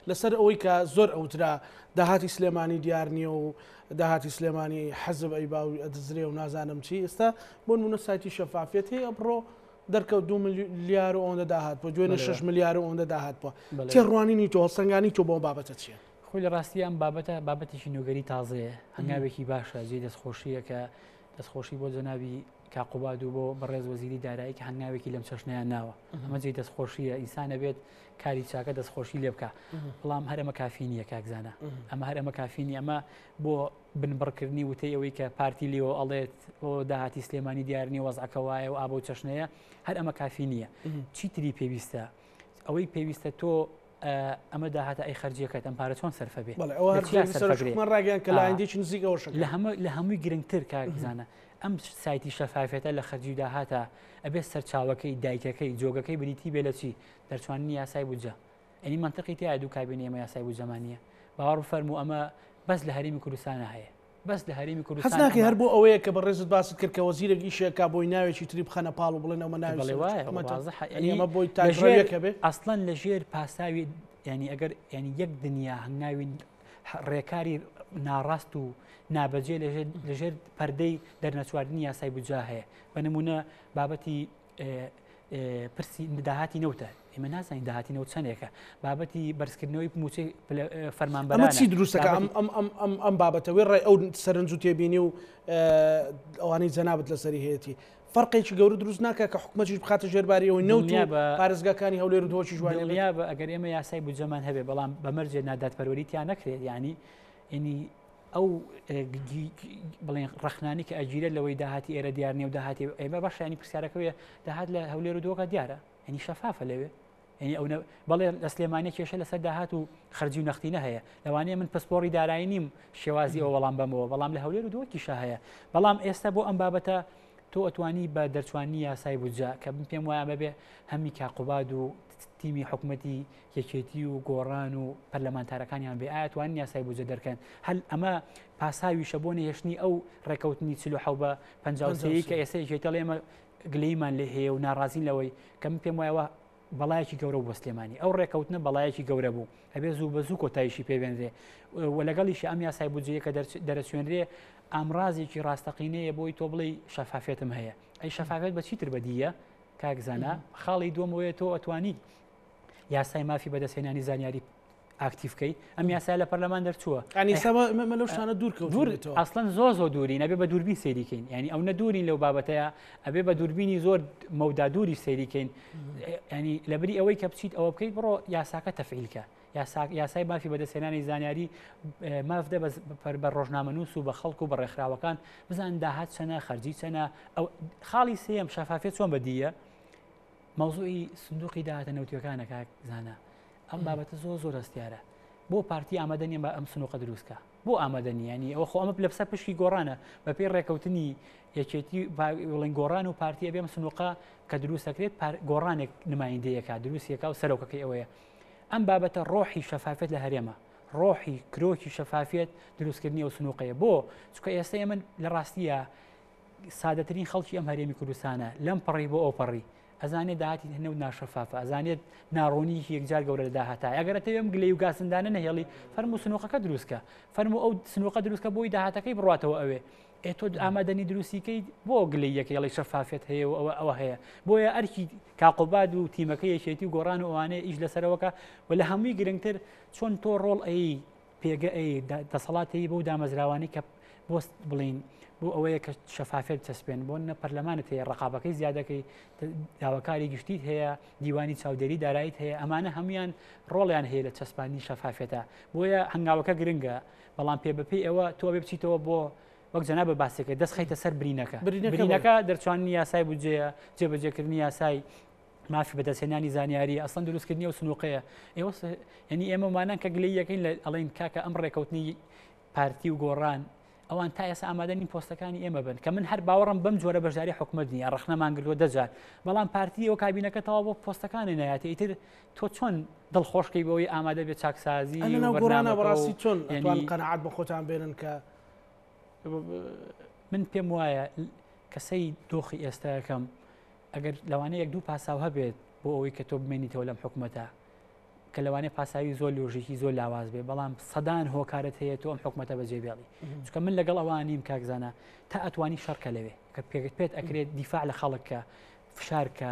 لەسەر ئەوەی کە زۆر ئەوترا داهاتی سلێمانی دیار نییە و داهاتی سلێمانی حەزب ئەیبا و ئەدزرێ و نازانم چی ئێستا بۆ نمونە سایتی شەفافیەت هەیە ئەبڕۆ دەرکەوت 2 ملیار و ئەوەندە داهات بووە دوێنێ بەڵێ. 6 ملیار و ئەوەندە داهات بووە بەڵێ. تێڕوانینی تۆ هەڵسەنگانی تۆ بۆ بابەتە چییە؟ خۆی لە ڕاستی ئەم بابەتە بابەتێکی نوگەری تازەیە هەنگاوێکی باشە جێی دەستخۆشیە کە دەستخۆشی بۆ جەنابی کاقوباد و بۆ بەڕێز وەزیری دارایی کە هەنگاوێکی لەم چەشنەیان ناوە ئەمە جێی دەستخۆشیە ئینسانە بێت کاری چاکە دەستخۆشی لێ بکە بەڵام هەر ئەمە کافی نییە کاک زانا ئەمە هەر ئەمە کافی نییە ئەمە بۆ بنبڕکردنی وتەی ئەوەی کە پارتی لێوە ئەڵێت بۆ داهاتی سلێمانی دیار نییە وەزعەکە وایە و ئابە و چەشنەیە هەر ئەمە کافی نییە چیتری پێویستە ئەوەی پێویستە تۆ ئەمە داهاتە ئەی خەرجیەکەت ئەم پارە چۆن سەرفە بێ بەڵێ ئەوە لە هەر چیا سەرۆکی سەرفە گرێ؟ حکومەت ڕاگەیاند کە لە ئایندەیەکی نزیک ئەوەش لە ئەکات. هەموو لە هەمووی گرنگتر کاک زانا ئەم سایتی شەفافیەتە لە خەرجی و داهاتە ئەبێ سەرچاوەکەی دایکەکەی جۆگەکەی بریتی بێ لە چی دەرچواننی یاسای بودجە ئەنی مەنتقی تایە دوو کابینە ئێمە یاسای بودجەمان نییە باوەڕ بفەرموو ئەمە بەس لە هەرێمی کوردستانە هەیە بەس لە هەرێمی حەز کوردستان ناکەی ئەمە هەر بۆ ئەوەیە کە بەڕێزت باست کرد کە وەزیرێک ئیشێک کا بۆی ناوێکی تری بخەنە پاڵ و بڵێن ئەمە ناوی بەڵێ سەرۆکی وایە حکومەتە وازحە یعنی یعنی ئەمە بۆی لە ژێر تاکڕەویەک هەبێ ئەسڵەن لە ژێر پاساوی یعنی ئەگەر یعنی یەک دنیا هەنگاوی ڕێکاری ناڕاست و نابەجێ لە ژێر پەردەی دەرنەچواردنی یاسای بودجە هەیە بە نمونە بابەتی پرسی داهاتی نەوتە ئێمە نازانین داهاتی نەوت چەندێکە بابەتی بەرزکردنەوەی موچەی فەرمانبەرانە ئەمە چی دروستەکە ئەم ئەم ئەم ئەم ئەم بابەتە وێڕای ئەو سەرنج و تێبینی و ئەوانەی جەنابت لەسەری هەیەتی فەرقێکی گەورە دروست ناکە کە حکومەتیش بخاتە ژێرباری ئەوەی نەوت و پارێزگاکانی هەولێر و دهۆکیش وای لێ بێت؟ دڵنیابە ئەگەر ئێمە یاسای بودجەمان هەبێ بەڵام بە مەرجێ نادادپەروەری تیا نەکرێت یعنی یعنی ئەو بڵێن ڕەخنانی کە ئەگیرێت لەوەی داهاتی ئێرە دیار نیە و داهاتی ئێمە باشە ینی پرسیارەکەوێ داهات لە هەولێر و دۆکە دیارە ینی شەفافە لەوێ ینی ئەو بەڵێ لە سلێمانی کێشە لەسەر داهات و خەرجی و نەختینە هەیە لەوانەیە من پسپۆڕی دارایی نیم شێوازی ئەو وەڵام بەمەوە بەڵام لە هەولێر و دۆکیشە هەیە بەڵام ئێستا بۆ ئەم بابەتە تۆ ئەتوانی بە دەرچوانی یاسای بودجە کە من پێم وایە بەبێ هەمی کاقوباد و تیمی حکومەتی یەکێتی و گۆڕان و پەرلەمانتارەکانیان بێ ئایا توانن یاسای بودجە دەرکەن هەل ئەمە پاساویشە بۆ نەهێشتنی ئەو ڕێکەوتنی 47 بە 53 کە ئێستا یەکێتی ئەڵێ ئێمە گلەیمان لێ هەیە و ناڕازین لەوەی کە من پێم وایە بەڵایەکی گەورە بۆ سلێمانی ئەو ڕێکەوتنە بەڵایەکی گەورە بوو ئەبێ زوو بە زوو کۆتاییشی پێبێنرێ و لەگەڵیشی ئەم یاسای بودجەیە کە دەرەچوێنرێ ئامرازێکی ڕاستەقینەیە بۆی تۆ بڵێی شەفافێتم هەیە ئەی شەفافێت بە چیتر بەدیە کاک زانا خاڵی دووەمەوەیە تۆ ئەتوانی یاسای مافی بەدەستهێنانی زانیاری ئاکتیڤ کەی ئەم یاسای لە پەرلەمان دەرچووە ینی سەمە لەو شتانە دوور دوور ئەسڵەن زۆر زۆر دوورین ئەبێ بە دووربین سەیریکەین ینی ئەو نە دوورین لەو بابەتەیە ئەبێ بە دووربینی زۆر مەودا دووری سەیریکەین ینی لەبری ئەوەی کە بچیت ئەوە بکەیت بڕۆ یاساکە تەفعیلکە یاسای مافی بەدەستهێنانی زانیاری ماف دە بە ڕۆژنامەنووس و بە خەڵک و بە ڕێکخراوەکان بزان داهات چەنە خەرجی چەنە ئەو خاڵی سێم شەفافیت چۆن بەدیە مەوزوعی سندوقی داهاتە نەوتیەکانە کاک زانا ئەم بابەتە زۆر زۆر هەستیارە بۆ پارتی ئامادە نییە ئەم سنوقە دروستکە بۆ ئامادە نییە ینی ئەوە خۆ ئەمە لەسەر پشکی گۆڕانە بەپێی ڕێکەوتنی یەکێتی بڵێن گۆڕان و پارتی ئەبێ ئەم سنوقە کە دروست دەکرێت گۆڕانێک نمایندەیەکە دروستیەکە و سەرۆکەکەی ئەوەیە ئەم بابەتە ڕۆحی شەفافێت لە هەرێمە ڕۆحی کرۆکی شەفافیت دروستکردنی ئەو سنوقەیە بۆ چکە ئێستا ئێمە لە ڕاستیە سادەترین خەڵکی ئەم هەرێمی کوردستانە لەم پەڕی بۆ ئەو پەڕی ئەزانێت داهاتی نەوت ناشەفافە ئەزانێت ناڕوونیی یەکجار گەورە لە داهاتە ئەگەر ئەتەوێ ئەم گلەی و گاسندانە نەهێڵی فەرموو سنووقەکە دروستکە فەرموو ئەو سنووقە دروستکە بۆی داهاتەکەی بڕاتەوە ئەوێ ئێ تۆ ئامادەنی دروستیکەی بۆ گلەیەکەی ئەڵێ شەفافیەت هەیە و ئەوە ئەوە هەیە بۆیە ئەرکی کاقۆباد و تیمەکە یەکێتی و گۆڕان و ئەوانەیە ئیش لەسەرەوەکە و لە هەمووی گرنگتر چۆن تۆ ڕۆڵ ئەی پێگە ئەی دەسەڵات هەیە بەو دامەزراوانەی کە بۆ بڵین بۆ ئەوەیە کە شەفافیەت بچەسپێن بۆ نە پەرلەمانت هەیە ڕقابەکەی زیادەکەی داواکاری گشتیت هەیە دیوانی چاودێری دارایت هەیە ئەمانە هەمویان ڕۆڵیان هەیە لە چەسپاندنی شەفافێتە بۆیە هەنگاوەکە گرنگە بەڵام پێ بەپێی ئەوە تۆ بێ بچیتەوە بۆ وەک جەنابە باسێکە دەست خەیتە سەر برینەکە برینەکە دەرچوانی یاسای بودجەیە جێبەجێکردنی یاسای مافی بەدەستهێنانی زانیاری ئەسڵەن دروستکردنی ئەو سنووقەیە ئێوە ینی ئێمەمانان کە گلەیەکەین لە ئەڵێن کاکە ئەم ڕێکەوتنی پارتی و گۆڕان ئەوان تا ئێستا ئامادە نین پۆستەکانی ئێمە بن کە من هەر باوەڕم بەم جۆرە بەشداری حکومت نییە ڕەخنەمان گرتووە دەجار بەڵام پارتی ئەو کابینەکە تەواو بۆ پۆستەکانی نایەتە ئیتر تۆ چۆن دڵخۆشکەی بەوەی ئامادە بێ چاکسازی گۆڕانە بەڕاستی چۆن ینی قەنەعات بە خۆتان بێنن کە من پێم وایە کەسەی دۆخی ئێستاکەم ئەگەر لەوانەیە یەک دوو پاساو هەبێت بۆ ئەوەی کە تۆ بمێنیتەوە لەم حکومەتە کە لەوانەیە پاساوی زۆر لۆژیکی زۆر لاواز بێ بەڵام سەدان هۆکارت هەیە تۆ ئەم حکومەتە بەجێ بێڵی چونکە من لەگەڵ ئەوان نیم کاک زانا تا ئەتوانی شەڕکە لەوێ کە پێگەت پێت ئەکرێت دیفاع لە خەڵک کە فشار کە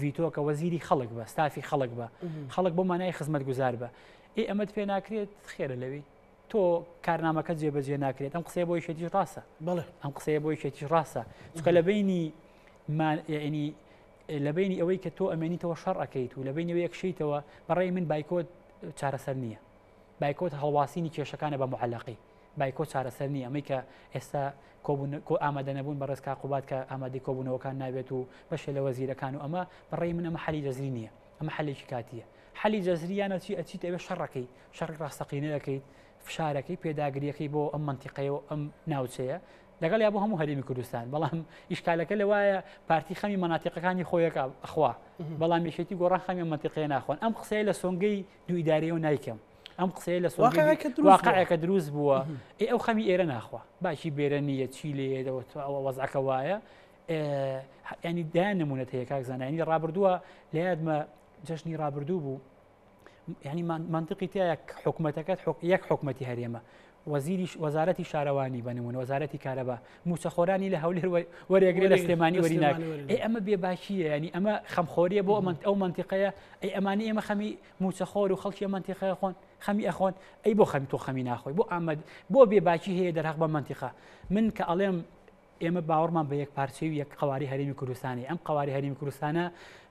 ڤیتۆکە وەزیری خەڵک بە ستافی خەڵک بە خەڵک بۆ مانای خزمەت گوزار بە ئێ ئەمەت پێ ناکرێت خێرە لەوی تۆ کارنامەکە جێبەجێ ناکرێت ئەم قسەیە بۆ یەکێتیش ڕاستە بەڵێ ئەم قسەیە بۆ یەکێتیش ڕاستە چونکە لە بینی یعنی لە بینی ئەوەی کە تۆ ئەمێنیتەوە شەڕ ئەەکەیت و لە بینی ئەوەی ئەکشیتەوە بەڕێی من بایکۆت چارەسەر نییە بایکۆت هەڵواسینی کێشەکانە بە معلقی بایکۆ چارەسەر نییە ئەمەی کە ئێستا کۆبوون کۆ ئامادە نەبوون بە ڕێز کاقوبات کە ئامادەی کۆبوونەوەکان نابێت و بەشێ لە وەزیرەکان و ئەمە بەڕێی من ئەمە حەلی جەزری نییە ئەمە حەلێکی کاتیە حەلی جەزریانە چی ئەچیت ئەوێ شەڕەکەی شەڕی ڕاستەقینە دەکەیت فشارەکەی پێداگریەکەی بۆ ئەم منتیقەیە و ئەم ناوچەیە لەگەڵ یا بۆ هەموو هەرێمی کوردستان بەڵام ئیشکالەکە لەوایە پارتی خەمی مەناتیقەکانی خۆیەکە ئەخوا بەڵام یەکێتی گۆڕان خەمی مەنتیقەیە ناخۆن ئەم قسەیە لە سۆنگەی دوو ئیدارەیەوە نایکەم ئەم قسەیە لە سۆنگەی واقعێکە دروست بووە ئێ ئەو خەمی ئێرە ناخوا باکی بێرە نییە چی لێ ئەوە وەزعەکە وایە ینی دایان نمونەت هەیە کاک زانانی ڕابردووە لە یادمە جەژنی ڕابردوو بوو ینی منطقی تایە حکوومەتەکەت یەک حکوومەتی هەرێمە وەزیریش وەزارەتی شارەوانی بە نمونە وەزارەتی کارەبا موچەخۆرانی لە هەولێر وەرێگرێ لە سلێمانی وەری ناک ئەی ئەمە بێباکیە ینی ئەمە خەمخۆریە بۆ ئەمە ئەو منطقەیە ئەی ئەمانی ئێمە خەمی موچەخۆر و خەڵکی منطقەیە خۆن خەمی ئەخۆن ئەی بۆ خەمی تۆ خەمی ناخۆی بۆ ئامد بۆ بێباکی هەیە دەرهەق بە منطقە من کە ئەڵێم ئێمە باوەڕمان بە یەکپارچەیی و یەک قەوارەی هەرێمی کوردستانەیە. ئەم قەوارەی هەرێمی کوردستانە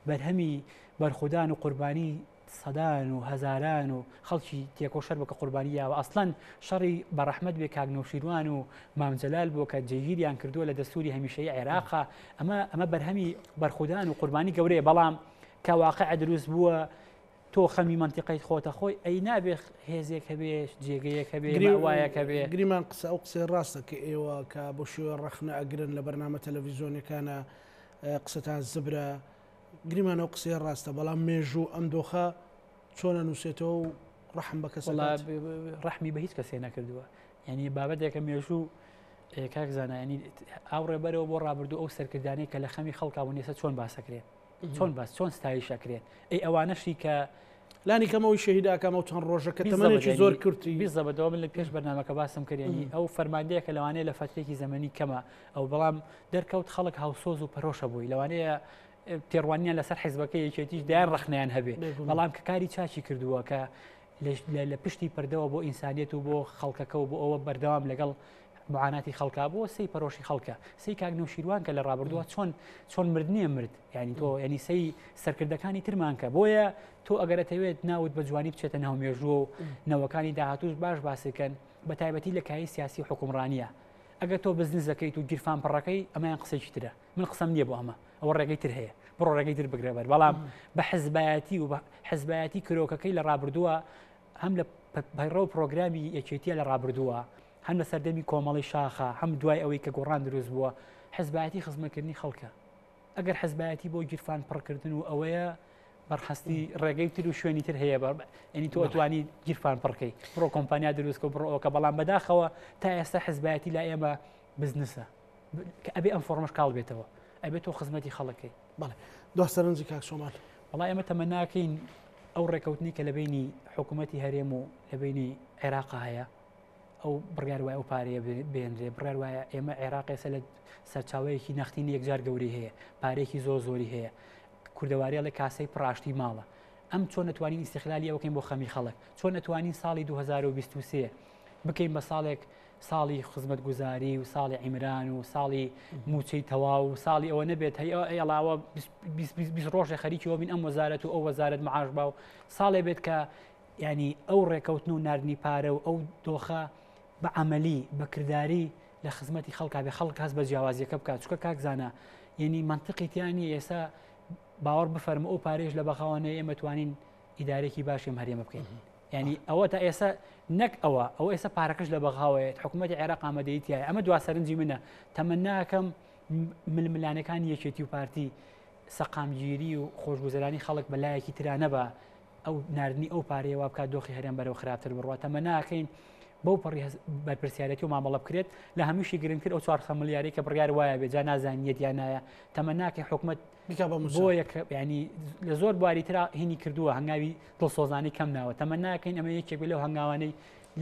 بەرهەمی بەرخودان و قوربانی سەدان و هەزاران و خەڵکی تێکۆشەر بوو کە قوربانی یاوە. ئەسڵەن شەڕی بە ڕەحمەت بێ کاک نەوشیروان و مام جەلال بووە کە جێگیریان کردووە لە دەستوری هەمیشەیی عێراقا. ئەمە ئەمە بەرهەمی بەرخودان و قوربانی گەورەیە بەڵام کە واقع دروست بووە تۆ خەمی مەنتیقەی خۆتە خۆی ئەی نابێ هێزێک هەبێ جێگەیەک هەبێ مەوایەک هەبێ. گریمان قسە ئەو قسەی ڕاستە کە ئێوە کە بۆ شێوە ڕەخنە ئەگرن لە بەرنامە تەلەڤیزیۆنیەکانە قسەتان زبرە گریمان ئەو قسەیە ڕاستە بەڵام مێژوو ئەم دۆخە چۆن ئەنووسێتەوە و ڕەحم بە کەس ڕەحمی بە هیچ کەسێ نەکردووە یعنی بابەتێکە مێژوو کاک زانا ینی ئاوڕێبەرەوە بۆ ڕابردوو ئەو سەرکردانەی کە لە خەمی خەڵکا بوون ئێستا چۆن باسەکرێن چۆن باس چۆن ستایش ئەکرێن ئەی ئەوانەشی کە لانی کەمەوەی شەهیداکەم ئەو چەند ڕۆژە کە تەمەنێکی زۆر کورتی بیزەبەتەوە من لە پێش بەرنامەکە باسم کردنی ئەو فەرماندەیە کە لەوانەیە لە فەترێکی زەمەنی کەمە ئەو بەڵام دەرکەوت خەڵک هاوسۆز و پەرۆشە بووی لەوانەیە تێڕوانیان لەسەر حیزبەکە یەکێتیش دایان ڕخنیان هەبێ بەڵام کە کاری چاچی کردووە کە لە پشتی پردەوە بۆ ئینسانیت و بۆ خەڵکەکە و بۆ ئەوە بەردەوام لەگەڵ معاناتی خەڵکا بۆ سەی پەرۆشی خەڵکە سەی کاک نەوشیروان کە لە ڕابردووە چۆن چۆن مردنیە مرد یعنی تۆ ینی سەی سەرکردەکانی ترمان کە بۆیە تۆ ئەگەرە تەوێت ناوت بە جوانی بچێتە ناو مێژووە و نەوەکانی داهاتوش باش باسەکەن بە تایبەتی لە کایی سیاسی حکومڕانیە ئەگەر تۆ بزنس دەکەیت و گیرفان پڕەکەی ئەمەیان قسێکی ترە من قسەم نییە بۆ ئەمە ئەوە ڕێگەی تر هەیە بڕۆ ڕێگەی تر بگرە بەر بەڵام بە حزبایەتی و بە حزبایەتی کرۆکەکەی لە ڕابردووە هەم لە پەیڕەو پرۆگرامی یەکێتیە لە ڕابردووە هەم لە سەردەمی کۆمەڵی شاخە هەم دوای ئەوەی کە گۆڕان دروست بووە حزبایەتی خزمەتکردنی خەڵکە ئەگەر حزبایەتی بۆ گیرفان پڕکردن و ئەوەیە بەڕاستی ڕێگەی تر و شوێنی تر هەیە بە ئەنی تۆ ئەتوانی گیرفان پڕکەی بڕۆ کۆمپانیا دروستکە بڕۆ ئەوکە بەڵام بەداخەوە تا ئێستا حزبایەتی لا ئێمە بزنسە کە ئەبێ ئەم فۆرمەش کاڵ بێتەوە ئەبێت تۆ خزمەتی خەڵەکەی. بەڵێ دوا سەرنجی کاک سۆمان. وەڵا ئێمە تەمەناکەین ئەو ڕێکەوتنی کە لە بینی حکوومەتی هەرێم و لە بینی عێراق هەیە ئەو بڕیار وایە ئەو پارەیە بێنرێ بڕیار وایە ئێمە عێراق ئێستا لە سەرچاوەیەکی نەختینی یەکجار گەورەی هەیە پارێکی زۆر زۆری هەیە کوردەواری ئەڵێ کاسەی پڕاشتی ماڵە ئەم چۆن نەتوانین ئیسیخلالی ئەوکەین بۆ خەمی خەڵک چۆن نەتوانین ساڵی 2023 بکەین بە ساڵێک ساڵی خزمەتگوزاری و ساڵی عیمران و ساڵی موچەی تەواو و ساڵی ئەوە نەبێت هەی ئەڵاوە 20 ڕۆژێ خەریکیەوە بین ئەم وەزارەت و ئەو وەزارەت معاش با و ساڵێ بێت کە ینی ئەو ڕێکەوتن و ناردنی پارە و ئەو دۆخە بە عملی بە کرداری لە خزمەتی خەڵکا بێ خەڵک هەست بە جیاوازیەکە بکات چکە کاک زانە یعنی منطقی تیانی ئێستا باوەڕ بفەرم ئەو پارێژ لە بەغاوانەیە ئێمە توانین ئیدارێکی باشیم هەرێمە بکەین. ینی ئەوە تا ئێستا نەک ئەوە ئەوە ئێستا پارەکەش لە بەغاوەیەت حکوومەتی عێراق ئامادەی تایە ئەمە دوا سەرنجی منە تەمەناکەم ململانەکانی یەکێتی و پارتی سەقامگیری و خۆشگوزەرانی خەڵک بەلایەکی ترا نەبا ئەو ناردنی ئەو پارەیە وا بکات دۆخی هەرێم بەرەو خراپتر بڕوات تەمەناکەین بەو پەڕی بەرپرسیارەتی و مامەڵە بکرێت لە هەمووشی گرنگتر ئەو 400 ملیاری کە بڕیار وایە بێ جا نازانیت یان نایە تەمەناکەی حکومت بۆ یەک ینی لە زۆر بواری ترا هینی کردووە هەنگاوی دڵسۆزانی کەم ناوە تەمەناکەین ئەمە یەکێک لەو هەنگاوانەی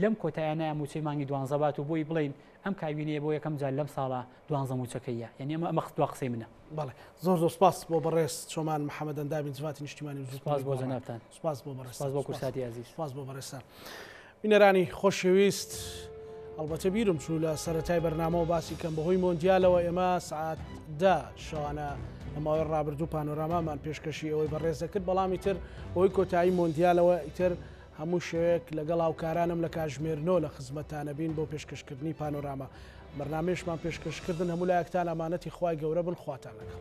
لەم کۆتایانە موچەی مانگی دوانزە بات و بۆی بڵین ئەم کابینەیە بۆ یەکەم جار لەم ساڵە دوانزە موچەکەیە یعنی ئەمە ئەمە دوا قسەی منە. بەڵێ زۆر زۆر سپاس بۆ بەڕێز چۆمان محەممەد ئەندامی جڤاتی نیشتیمانی و سپاس بۆ جەنابتان سپاس بۆ بەڕێز سپاس بۆ کورساتی ئازیز سپاس بۆ بەڕێزتان بینەرانی خۆشەویست ئەڵبەتە بیرم چوو لە سەرەتای بەرنامەوە باسی کەم بەهۆی مۆندیالەوە ئێمە سعات دا شەوانە لە ماوەی ڕابردوو پانۆرامامان پێشکەشی ئەوەی بەڕێز دەکرد بەڵام ئیتر بەهۆی کۆتایی مۆندیالەوە ئیتر هەموو شەوێک لەگەڵ هاوکارانم لە کاژمێر نۆ لە خزمەتتانەبین بۆ پێشکەشکردنی پانۆراما. بەرنامەیەشمان پێشکەشکردن هەموو لایەکتان ئەمانەتی خوای گەورە بن خواتان لەگەڵ.